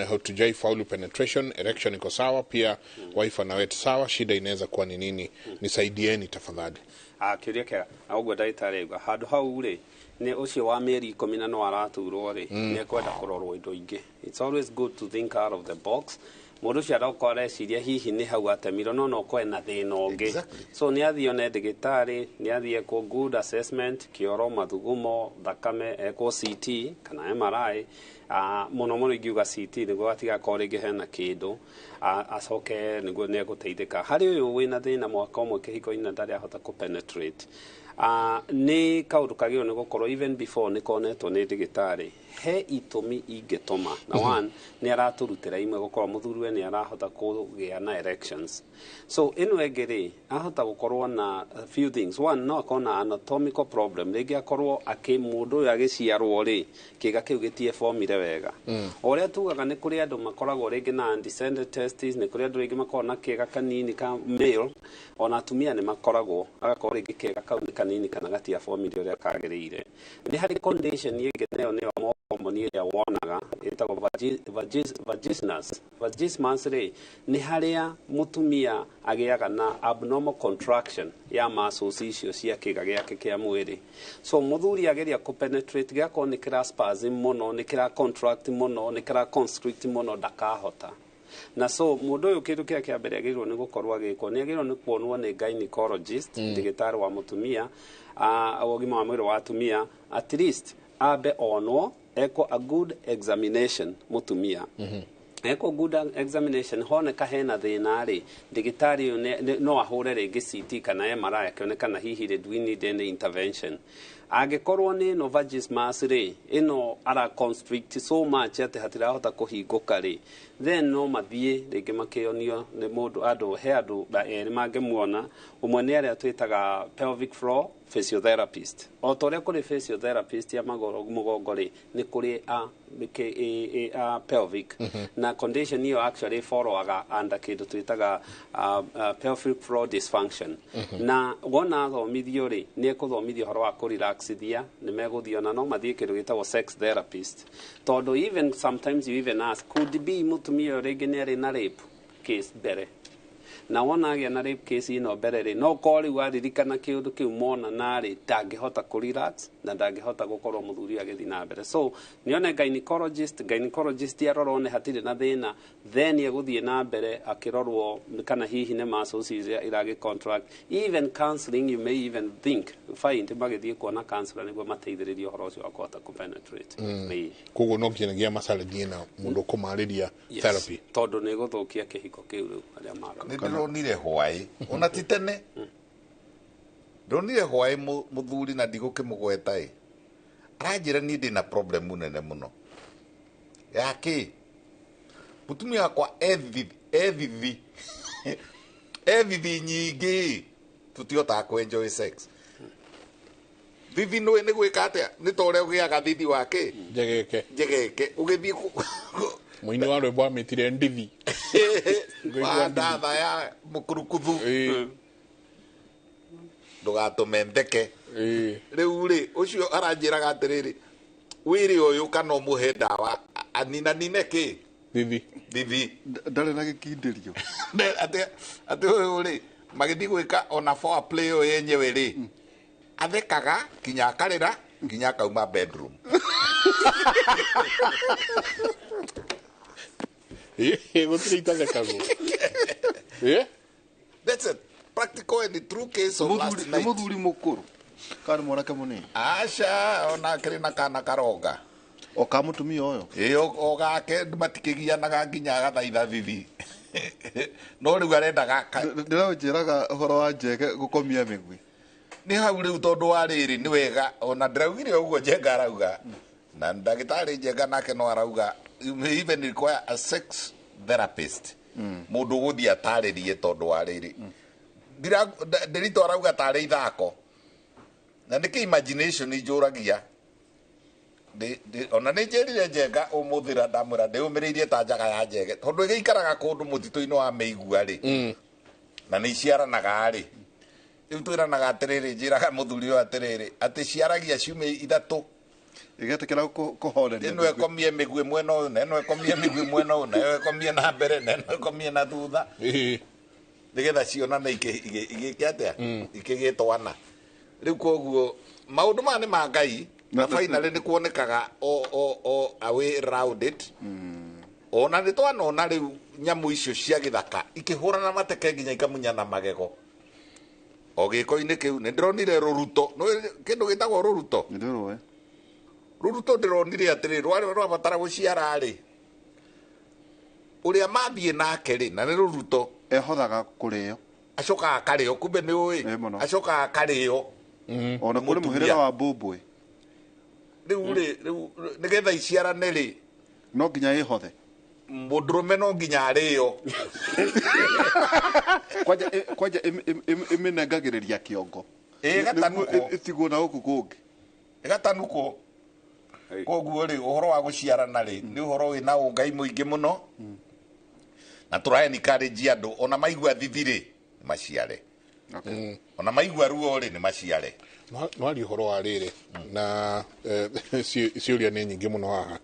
hatujai faulu penetration, erection iko sawa, pia wife ana wet sawa, shida inaweza kuwa ni nini? Nisaidieni tafadhali. Kĩũria kĩega. Na ũguo ndagĩtarĩ auga handũ hau rĩ, nĩ ũcio wa mĩeri 10 no araturwo rĩ, nĩ ekwenda kũrorwo indo ingĩ. It's always good to think out of the box. Mũndũ ũcio arokorwo areciria hihi nĩ hau atemirwo, no no okorwo ena thĩna ũngĩ. So nĩ athiĩ one ndagĩtarĩ, nĩ athiĩ ekwo good assessment, kĩoro, mathugumo, thakame, ekwo CT kana MRI. Mũno mũno ingiuga CT nĩguo atigakorwo rĩngĩ hena kĩndũ, acoke nĩguo nĩ egũteithĩka. Harĩ ũyũ wĩna thĩna mwaka ũmwe kĩhiko-inĩ na ndarĩ ahota kũ penetrate, Nĩ kaũndũ kagĩrĩirwo nĩ gũkorwo even before nĩ konetwo nĩ ndagĩtarĩ. He itũmi ingĩtũma na one nĩ aratũrutĩra imwe gũkorwo mũthuriwe nĩ arahota kũgĩa na erections. So ĩno ĩngĩ rĩ, ahota gũkorwo na a few things. One, no akorwo na anatomical problem, rĩngĩ akorwo akĩ mũndũ ũyũ agĩciarwo rĩ, kĩga kĩu gĩtiebomire wega. O ũrĩa tugaga nĩ kũrĩ andũ makoragwo rĩngĩ na undescended testes, nĩ kũrĩ andũ rĩngĩ makoragwo na kĩga kanini ka male, ona atumia nĩ makoragwo, agakorwo rĩngĩ kĩga kau nĩ kanini kana gatiabomire ũrĩa kagĩrĩire. Nĩ harĩ condition ĩngĩ nayo nĩyo homoni ĩrĩa wonaga ĩtagwo vaginismus. Vaginismus rĩ, nĩ harĩa mũtumia agĩaga na abnormal contraction ya muscles icio cia kĩga gĩake kĩa mwĩrĩ. So mũthuri ageria kũ penetrate, gĩakorwo nĩ kĩra spasm mũno, nĩ kĩra contract mũno, nĩ kĩra constrict mũno, ndakahota. Na so mũndũ ũyũ kĩndũ kĩrĩa kĩa mbere agĩrĩirwo nĩ gũkorwo agĩkwo, nĩ agĩrĩirwo nĩ kuonwo nĩ gynecologist, ndagĩtarĩ wa mũtumia, ũgima wa mwĩrĩ wa atumia, at least ambe onwo, ekwo a good examination mũtumia. Ekwo good examination, honeka hena thĩna rĩ, ndagĩtarĩ ũyũ no ahũre rĩngĩ CT kana MRI akĩonekana hihi rĩ, do we need any intervention. Angĩkorwo nĩ ĩno vaginismus rĩ, ĩno ara constrict so much atĩ hatirahota kũhingũka rĩ, then no mathiĩ rĩngĩ makĩonio nĩ mũndũ. Andũ he andũ erĩ mangĩmuona. Ũmwe nĩ arĩa twĩtaga pelvic floor physiotherapist. O ta ũrĩa kũrĩ physiotherapist ya magũrũ mũgongo rĩ, nĩ kũrĩ a pelvic, na condition ĩyo actually followaga under kĩndũ twĩtaga pelvic floor dysfunction. Na wona athomithio rĩ, nĩ ekũthomithio ũhoro wa kũrelaxithia, nĩ megũthiĩ ona no mathiĩ kĩndũ gĩtagwo sex therapist, tondũ even sometimes you even ask, could be mũtumia ũyũ rĩngĩ nĩ arĩ na rape case mbere, na wona agĩa na rape case ĩno mbere rĩ, no korwo rĩu aririkana kĩũndũ kĩu mona narĩ, ndangĩhota kũ relax na ndangĩhota gũkorwo mũthuri agĩthiĩ na mbere. So nĩone gynecologist. Gynecologist arora one hatirĩ na thĩna, then egũthiĩ na mbere akĩrorwo kana hihi nĩ muscles iria iragĩ contract. Even counseling, you may even think find magĩthiĩ kuona counselor nĩguo mateithĩrĩrie ũhoro ũcio wa kũhota kũ penetrate. Ĩĩ. Koguo no nginyagia macarĩrie na mũndũ ũkũmarĩria therapy. Tondũ nĩ gũthũkia kĩhiko kĩu rĩu arĩa marora. Nĩ ndĩronire hwaĩ ona ti tene, ndonire hwaĩ mũthuri na ndigũkĩmũgweta ĩ, aranjĩra niĩ ndĩna problem nene mũno ya kĩ mũtumia wakwa ethithi ethithi nyingĩ, tũtihotaga kũ enjoy sex. Thithi nĩ gwĩka atĩa? Nĩ ta ũrĩa ũgĩaga thithi wa kĩ njegeke. Njegeke ũgĩthiĩ Mũini wa rwĩmbo amĩtire ndithi. Wa ndatha ya mũkurukuthu, ndũgatũme ntheke. Rĩu rĩ, ũcio aranjĩraga atĩrĩrĩ, wĩrĩ ũyũ kana ũmũhe ndawa aninanine kĩ thithi. Thithi. Ndarĩ na gĩkindĩrio. Atĩ ũyũ rĩ, magĩthiĩ gwĩka ona foreplay ĩyo yenyewe rĩ, athekaga nginya akarĩra nginya akauma bedroom. Gũtirĩ itathekagwo. That's a practical and true case of last nĩ night. Mũthuri mũkũrũ kana nĩ mwanake mũnini? Aca, ona akĩrĩ na kana karonga. O ka mũtumia ũyũ? Ĩ, o gake matikĩgianaga nginya agathaitha thithi, no rĩu arenda gaka. Ndĩranjĩraga ũhoro wa njege gũkomia mĩgui. Nĩ hau rĩu, tondũ wa rĩrĩ nĩ wega ona ndĩraugire ũguo Njenga arauga, na ndagĩtarĩ Njenga nake no arauga you may even require a sex therapist, mũndũ ũgũthiĩ atarĩrie, tondũ wa rĩrĩ ndĩritũ arauga tarĩ ithako na nĩkĩ imagination njũragia. Ona nĩ njĩrire Njenga ũmũthĩ ra ndamwĩra ndĩũmĩrĩirie ta njaga ya njege, tondũ ĩgĩikaraga kũndũ mũtitũ-inĩ wa mĩigua rĩ, na nĩ iciaranaga rĩ. Rĩu twĩranaga atĩrĩrĩ, njĩraga mũthuri ũyũ atĩrĩrĩ, atĩ ciaragia ciumia 3 ĩgetĩkĩra kũhoreria. Ĩno ĩkomie mĩguĩ mwena ũyũ, na ĩno ĩkomie mĩguĩ mwena ũyũ, na ĩyo ĩkomie na mbere, na ĩno ĩkomie na thutha, nĩgetha cionane igĩke atĩa, ikĩgĩtwana. Rĩu koguo maũndũ maya nĩ ma Ngai, na finally nĩ kuonekaga o a way round it. Ona nĩ twanona rĩu nyamũ icio cia gĩthaka ikĩhũrana mateke nginya ikamunyana magego o gĩko-inĩ kĩu. Nĩ ndĩronire rũruto. Nĩ kĩndũ gĩtagwo rũruto? Nĩ. Rũruto ndĩronire atĩrĩ, rwarĩ rwabatara gũciara rĩ, ũrĩa mathiĩ nake rĩ, na nĩ rũruto Ehothaga kũrĩo. Acokaga akarĩo, kumbe nĩ ũĩ, acokaga akarĩo. Ona kũrĩ mũhĩrĩga wa mbũmbũĩ. Rĩu rĩ, rĩu nĩgetha iciarane rĩ, no nginya ĩhothe. Mũndũrũme no nginya arĩo. Kwanja kwanja ĩmĩnengagĩrĩria kĩongo. Ĩgatanukwo. Ĩtigwo na gũkũ kũngĩ. Ĩgatanukwo. Koguo rĩ, ũhoro wa gũciarana rĩ, nĩ ũhoro wĩna ũngai mũingĩ mũno. Na tũra encourage andũ ona maigua thithi rĩ, nĩ maciare. Ona maigua ruo rĩ, nĩ maciare. No arie ũhoro wa rĩrĩ na ciũria nĩ nyingĩ mũno haha.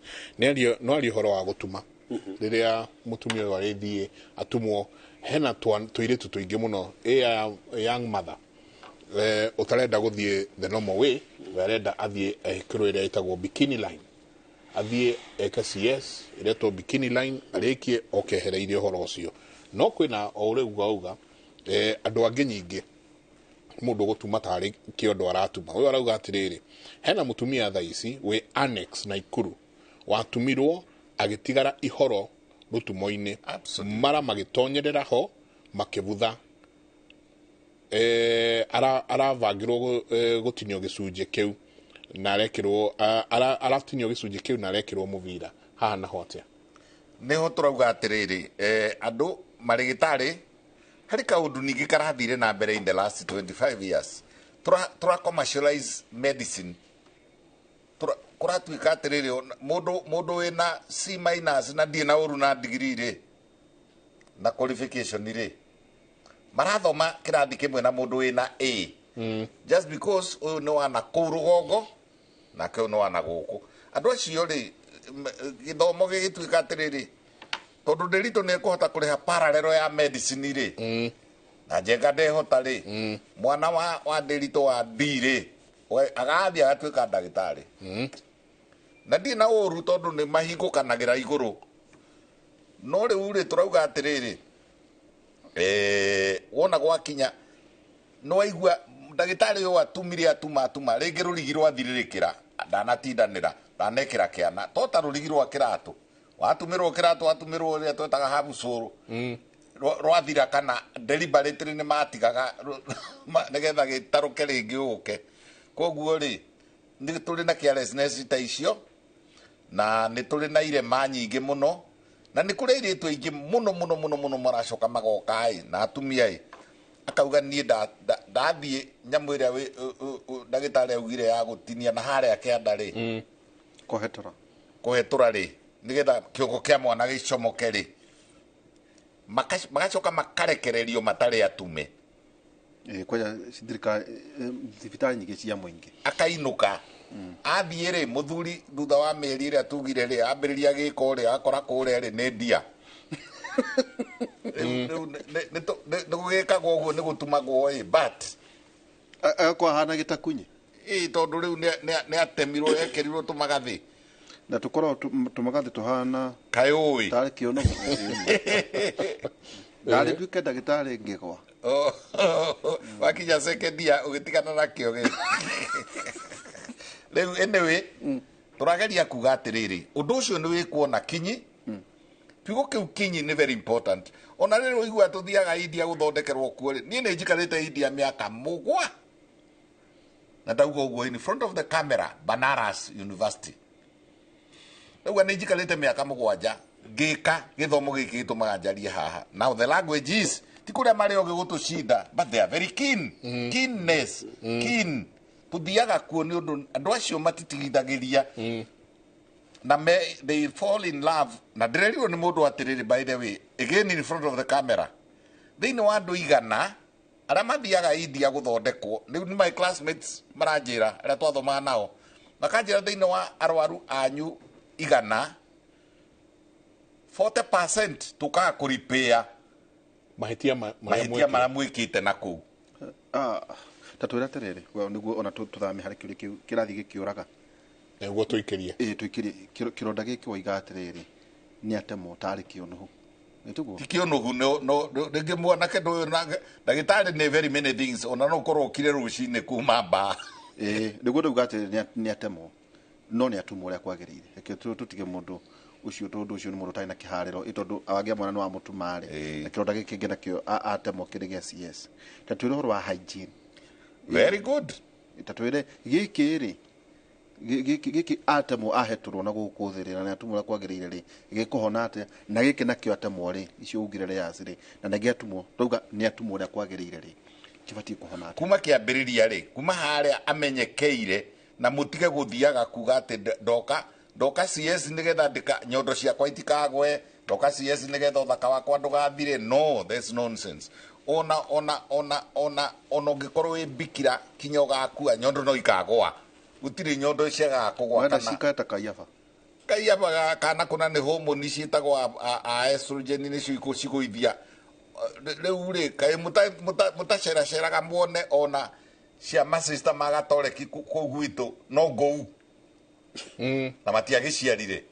No arie ũhoro wa gũtuma rĩrĩa mũtumia ũyũ arĩthiĩ atumwo, hena tũirĩtu tũingĩ mũno, a young mother ũtarenda gũthiĩ the normal way, we arenda athiĩ ekĩrwo ĩrĩa ĩtagwo bikini line, athiĩ eke CS ĩretwo bikini line, arĩkie okehereirie ũhoro ũcio. No kwĩna o ũrĩa uga andũ angĩ nyingĩ mũndũ gũtuma tarĩ kĩondo aratuma. Ũyũ arauga atĩrĩrĩ, hena mũtumia thaa ici wĩ annex Naikuru watumirwo agĩtigara ihoro rũtumo-inĩ, mara magĩtonyerera ho makĩbutha, aravangĩrwo gũtinio gĩcunjĩ kĩu na arekĩrwo aratinio gĩcunjĩ kĩu na arekĩrwo mũbira haha. Naho atĩa? Nĩho tũrauga atĩrĩrĩ, andũ marĩgĩtarĩ harĩ kaũndũ ningĩ karathire na mbere in the last 25 years. Tũra commercialize medicine. Kũratuĩka atĩrĩrĩ, mũndũ wĩna C minus na ndirĩ na ũru na degree rĩ na qualification rĩ, marathoma kĩrathi kĩmwe na mũndũ wĩna A, just because ũyũ nĩ wana kũu rũgongo nake ũyũ nĩ wana gũkũ. Andũ acio rĩ, gĩthomo gĩgĩtuĩka atĩrĩrĩ, tondũ ndĩritũ nĩ ekũhota kũrĩha parallel ya medicine rĩ, na Njenga ndehota rĩ, mwana wa ndĩritũ wa D rĩ, agathiĩ agatuĩka ndagĩtarĩ. Na ndirĩ na ũru tondũ nĩ mahingũkanagĩra igũrũ. No rĩu rĩ, tũrauga atĩrĩrĩ, wona gwakinya nĩ waigua ndagĩtarĩ ũyũ atumire atuma atuma rĩngĩ rũrigi rwathirĩrĩkĩra, ndanatindanĩra, ndanekĩra kĩana to ta rũrigi rwa kĩratũ, watumĩrwo kĩratũ, watumĩrwo ũrĩa twetaga habucũrũ, rwathira kana deliberately nĩ matigaga nĩgetha gĩtarũke rĩngĩ ũke. Koguo rĩ, nĩ tũrĩ na carelessness ta icio na nĩ tũrĩ na irema nyingĩ mũno, na nĩ kũrĩ airĩtu aingĩ mũno mũno mũno mũno maracoka magoka ĩ na atumia ĩ, akauga niĩ ndathiĩ nyamũ ĩrĩa ndagĩtarĩ augire ya gũtinia na harĩa kĩanda rĩ, kũhetũra. Kũhetũra rĩ, nĩgetha kĩongo kĩa mwana gĩcomoke rĩ, magacoka makarekererio matarĩ atume. Kwanja thirikari, thibitarĩ nyingĩ cia mũingĩ. Akainũka athiĩ rĩ, mũthuri thutha wa mĩeri ĩrĩa tugire rĩ, ambĩrĩria gĩko rĩ, akora kũrĩa rĩ nĩ ndia. Rĩu nĩ gũgĩkagwo ũguo, nĩ gũtumagwo ĩ, but agakorwo ahana gĩtakunyi. Ĩ, tondũ rĩu nĩ atemirwo, ekĩrirwo tũmagathĩ. Na tũkoragwo tũmagathĩ tũhana kaĩ ũĩ tarĩ kĩonogo. Ndarĩ nduĩke ndagĩtarĩ ngĩgwa. Oh, wakinya second year ũgĩtigana nakĩo gĩ. Rĩu anyway, tũrageria kuga atĩrĩrĩ, ũndũ ũcio nĩ wĩkwo na kinyi. Kiugo kĩu kinyi nĩ very important. Ona rĩrĩ ũigua tũthiaga India gũthondekerwo kuo rĩ, niĩ nĩ njikarĩte India mĩaka 7 na ndauga ũguo in front of the camera, Banaras University. Ndauga nĩ njikarĩte mĩaka 7 ngĩka gĩthomo gĩkĩ gĩtũmaga njarie haha. Now the language is ti kũrĩa marĩ ogĩ gũtũcinda, but they are very keen. Keenness, keen. Tũthiaga kuo nĩ ũndũ andũ acio matitigithagĩria na they fall in love. Na ndĩrerirwo nĩ mũndũ atĩrĩrĩ, by the way, again in front of the camera, thĩinĩ wa andũ 100 arĩa mathiaga India gũthondekwo, rĩu nĩ my classmates maranjĩra, arĩa twathomaga nao makanjĩra, thĩinĩ wa arwaru anyu 100, 40% tũkaga kũripĩa mahĩtia marĩa mahĩtia marĩa mwĩkĩte na kũu. Ah, ta twĩre atĩrĩrĩ, well, nĩguo ona tũthame harĩ kĩũria kĩu kĩrathiĩ gĩkĩũraga. Nĩguo tũikĩrie. Ĩ, tũikĩrie. Kĩronda gĩkĩ waiga atĩrĩrĩ, nĩ atemwo tarĩ kĩũnũhu, nĩ tiguo? Ti kĩũnũhu. No rĩngĩ mwanake ndũyũ na ndagĩtarĩ nĩ very many things, ona no ũkorwo ũkire rũcinĩ kuma mbaa. Ĩ, nĩguo ndauga atĩrĩrĩ, nĩ atemwo no nĩ atumwo ũrĩa kwagĩrĩire. Reke tũtige mũndũ ũcio, tondũ ũcio nĩ mũndũ ũtarĩ na kĩharĩro ĩ, tondũ wagĩa mwana nĩ wamũtuma rĩ, na kĩronda gĩkĩ kĩngĩ nakĩo atemwo kĩrĩ gĩa CS. Ta twĩre ũhoro wa hygiene. Very good. Ta twĩre gĩkĩ rĩ, gĩkĩ atemwo ahetũrwo na gũkũ thĩ rĩ, na nĩ atumwo ũrĩa kwagĩrĩire rĩ, gĩkũhona atĩa? Na gĩkĩ nakĩo atemwo rĩ, icio ugire layers rĩ, na nĩngĩ atumwo, twauga nĩ atumwo ũrĩa kwagĩrĩire rĩ, kĩbatiĩ kũhona atĩa? Kuma kĩambĩrĩria rĩ, kuma harĩa amenyekeire, na mũtige gũthiaga kuga atĩ ndoka ndoka CS nĩgetha ndika nyondo ciakwa itikagwe, ndoka CS nĩgetha ũthaka wakwa ndũgathire. No, that's nonsense. Ona ona ona ona ona ũngĩkorwo wĩ bikira kinya ũgakua, nyondo no ikagwa. Gũtirĩ nyondo ciagaga kũgwa. Wenda kana cikare ta kaiaba. Kaiaba kana kũna nĩ hormone ciĩtagwo a estrogen, nĩcio cigũithia rĩu rĩ. Kaĩ mũtaceraceraga muone ona cia masista ma gatoreki kũu gwitũ no ngũu na matiagĩciarire.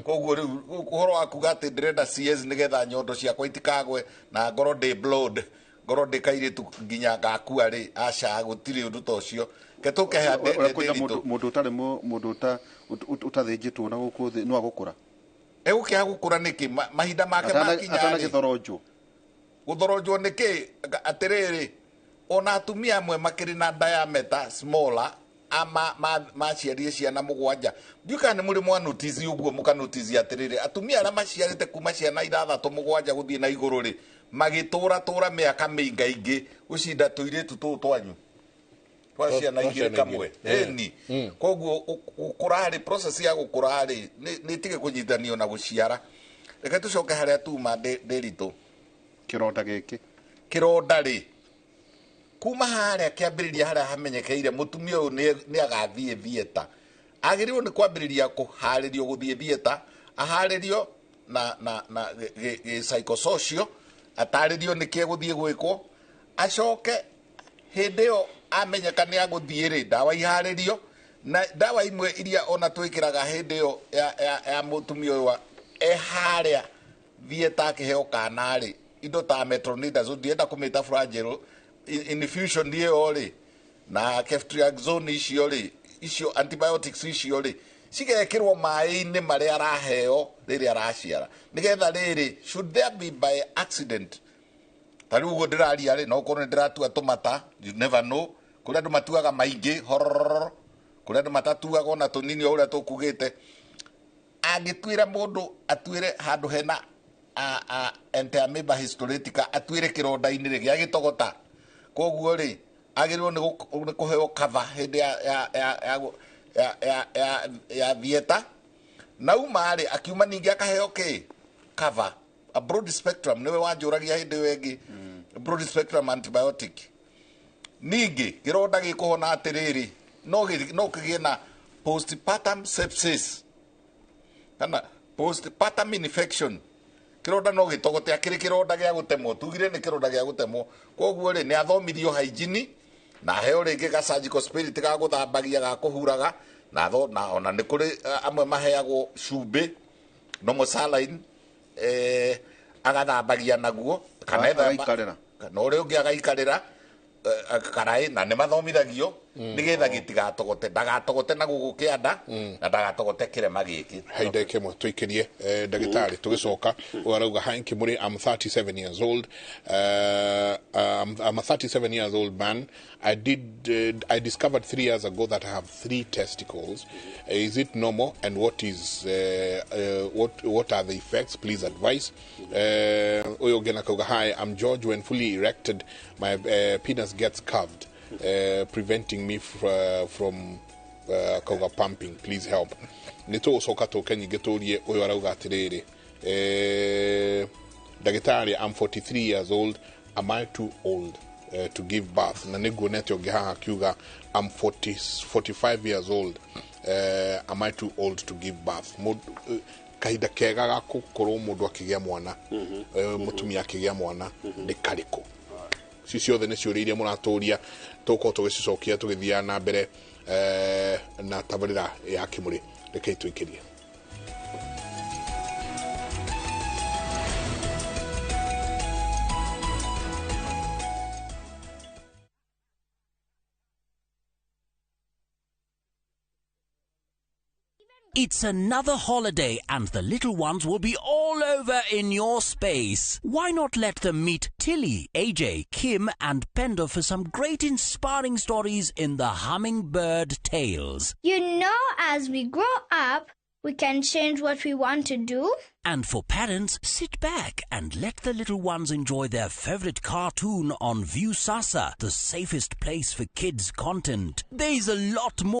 Koguo rĩu ũhoro wa kuga atĩ ndĩrenda CS nĩgetha nyondo ciakwa itikagwe na ngorwo ndĩ blood, ngorwo ndĩ kairĩtu nginya ngakua rĩ, aca, gũtirĩ ũndũ ta ũcio. Ke tũkehe Ũrĩa kwenda mũndũ ũtarĩ mũndũ ũtathĩnjĩtwo na gũkũ thĩ no agũkũra. Egũkĩaga gũkũra nĩkĩ? Mahinda make makinya rĩ, Atanagĩthoronjwo. Gũthoronjwo nĩkĩ? Atĩrĩrĩ, ona atumia amwe makĩrĩ na diameter smaller ama maciarire ciana 7. Ndiũĩ kana nĩ mũrĩ mwa notice ũguo, mũkanotice atĩrĩrĩ, atumia arĩa maciarĩte kuma ciana 6, 7 gũthiĩ na igũrũ rĩ, magĩtũra tũra mĩaka mĩingaingĩ gũcinda tũirĩtu tũũ twanyu twa ciana Twa 2 ciana kamwe. 2. Ĩni koguo gũkũra rĩ, process ya gũkũra rĩ, nĩ ĩtige kũnyitanio na gũciara. Reke tũcoke harĩa tuma ndĩritũ. Kĩronda gĩkĩ. Kĩronda rĩ, kuma harĩa kĩambĩrĩria harĩa hamenyekeire mũtumia ũyũ nĩ agathiĩ theatre, agĩrĩirwo nĩ kwambĩrĩria kũharĩrio gũthiĩ theatre, aharĩrio na gĩ psychosocial, atarĩrio nĩkĩ egũthiĩ gwĩkwo, acoke hĩndĩ ĩyo amenyeka nĩ agũthiĩ rĩ, ndawa iharĩrio. Na ndawa imwe iria ona twĩkĩraga hĩndĩ ĩyo ya mũtumia ũyũ e harĩa theatre akĩheo kana rĩ, indo ta metronidazole, ndienda kũmĩta Flagyl, infusion ĩyo rĩ, na ceftriaxone icio rĩ, icio antibiotics icio rĩ, cigekĩrwo maĩ-inĩ marĩa araheo rĩrĩa araciara, nĩgetha rĩrĩ, should there be by accident, ta rĩu ũguo ndĩraria rĩ, no ũkorwo nĩ ndĩratua tũmata, you never know, kũrĩ andũ matuaga maingĩ horororo, kũrĩ andũ matatuaga ona tũnini o ũrĩa tũkugĩte. Angĩtuĩra mũndũ atuĩre handũ hena entamoeba histolytica, atuĩre kĩronda-inĩ rĩ, gĩagĩtogota. Koguo rĩ, agĩrĩirwo nĩ kũheo cover hĩndĩ ya theatre. Na uma rĩ, akiuma ningĩ akaheo kĩ? Cover. A broad spectrum, nĩwe wanjũragia hĩndĩ ĩyo ĩngĩ. Broad spectrum antibiotic. Ningĩ, kĩronda gĩkũhona atĩrĩrĩ, no kĩgĩe na postpartum sepsis kana postpartum infection. Kĩronda no gĩtogote akĩrĩ kĩronda gĩa gũtemwo, tugire nĩ kĩronda gĩa gũtemwo. Koguo rĩ, nĩ athomithio hygiene na aheo rĩngĩ ga surgical spirit ga gũthambagia, ga kũhuraga, na na ona nĩ kũrĩ amwe maheagwo cumbĩ, normal saline, agathambagia naguo, kana Agaikarĩra. Kana ũrĩa ũngĩ agaikarĩra karaĩ, na nĩ mathomithagio nĩgetha gĩtigatogote, ndagatogote na gũkũ kĩanda, na ndagatogote kĩrema gĩkĩ. Hai ndagĩka ĩmwe tũikĩrie, ndagĩtarĩ, tũgĩcoka ũyũ arauga, "Hi Kimuri, I'm 37 years old. I'm a 37 years old man. I discovered 3 years ago that I have 3 testicles. Is it normal, and what are the effects? Please advise." Ũyũ ũngĩ nakauga, "Hi, I'm George. When fully erected, my penis gets curved, preventing me from kauga pumping. Please help." Nĩ tũgũcoka tũke nyingĩ tũrie. Ũyũ arauga atĩrĩrĩ, "Ndagĩtarĩ, I'm 43 years old. Am I too old to give birth?" Na nĩ nguonete ũngĩ haha akiuga, "I'm 40, 45 years old. Am I too old to give birth?" Kahinda kega ga gũkorwo mũndũ akĩgĩa mwana, mũtumia akĩgĩa mwana nĩ karĩkũ? Ci ciothe nĩ ciũria iria mũratũria, tũgũkorwo tũgĩcicokia tũgĩthiaga na mbere na tabarĩra ya Kĩmũrĩ. Rekei tũikĩrie. It's another holiday and the little ones will be all over in your space. Why not let them meet Tilly, AJ, Kim and Pendo for some great inspiring stories in the Hummingbird Tales. You know, as we grow up, we can change what we want to do. And for parents, sit back and let the little ones enjoy their favorite cartoon on Viusasa, the safest place for kids' content. There's a lot more.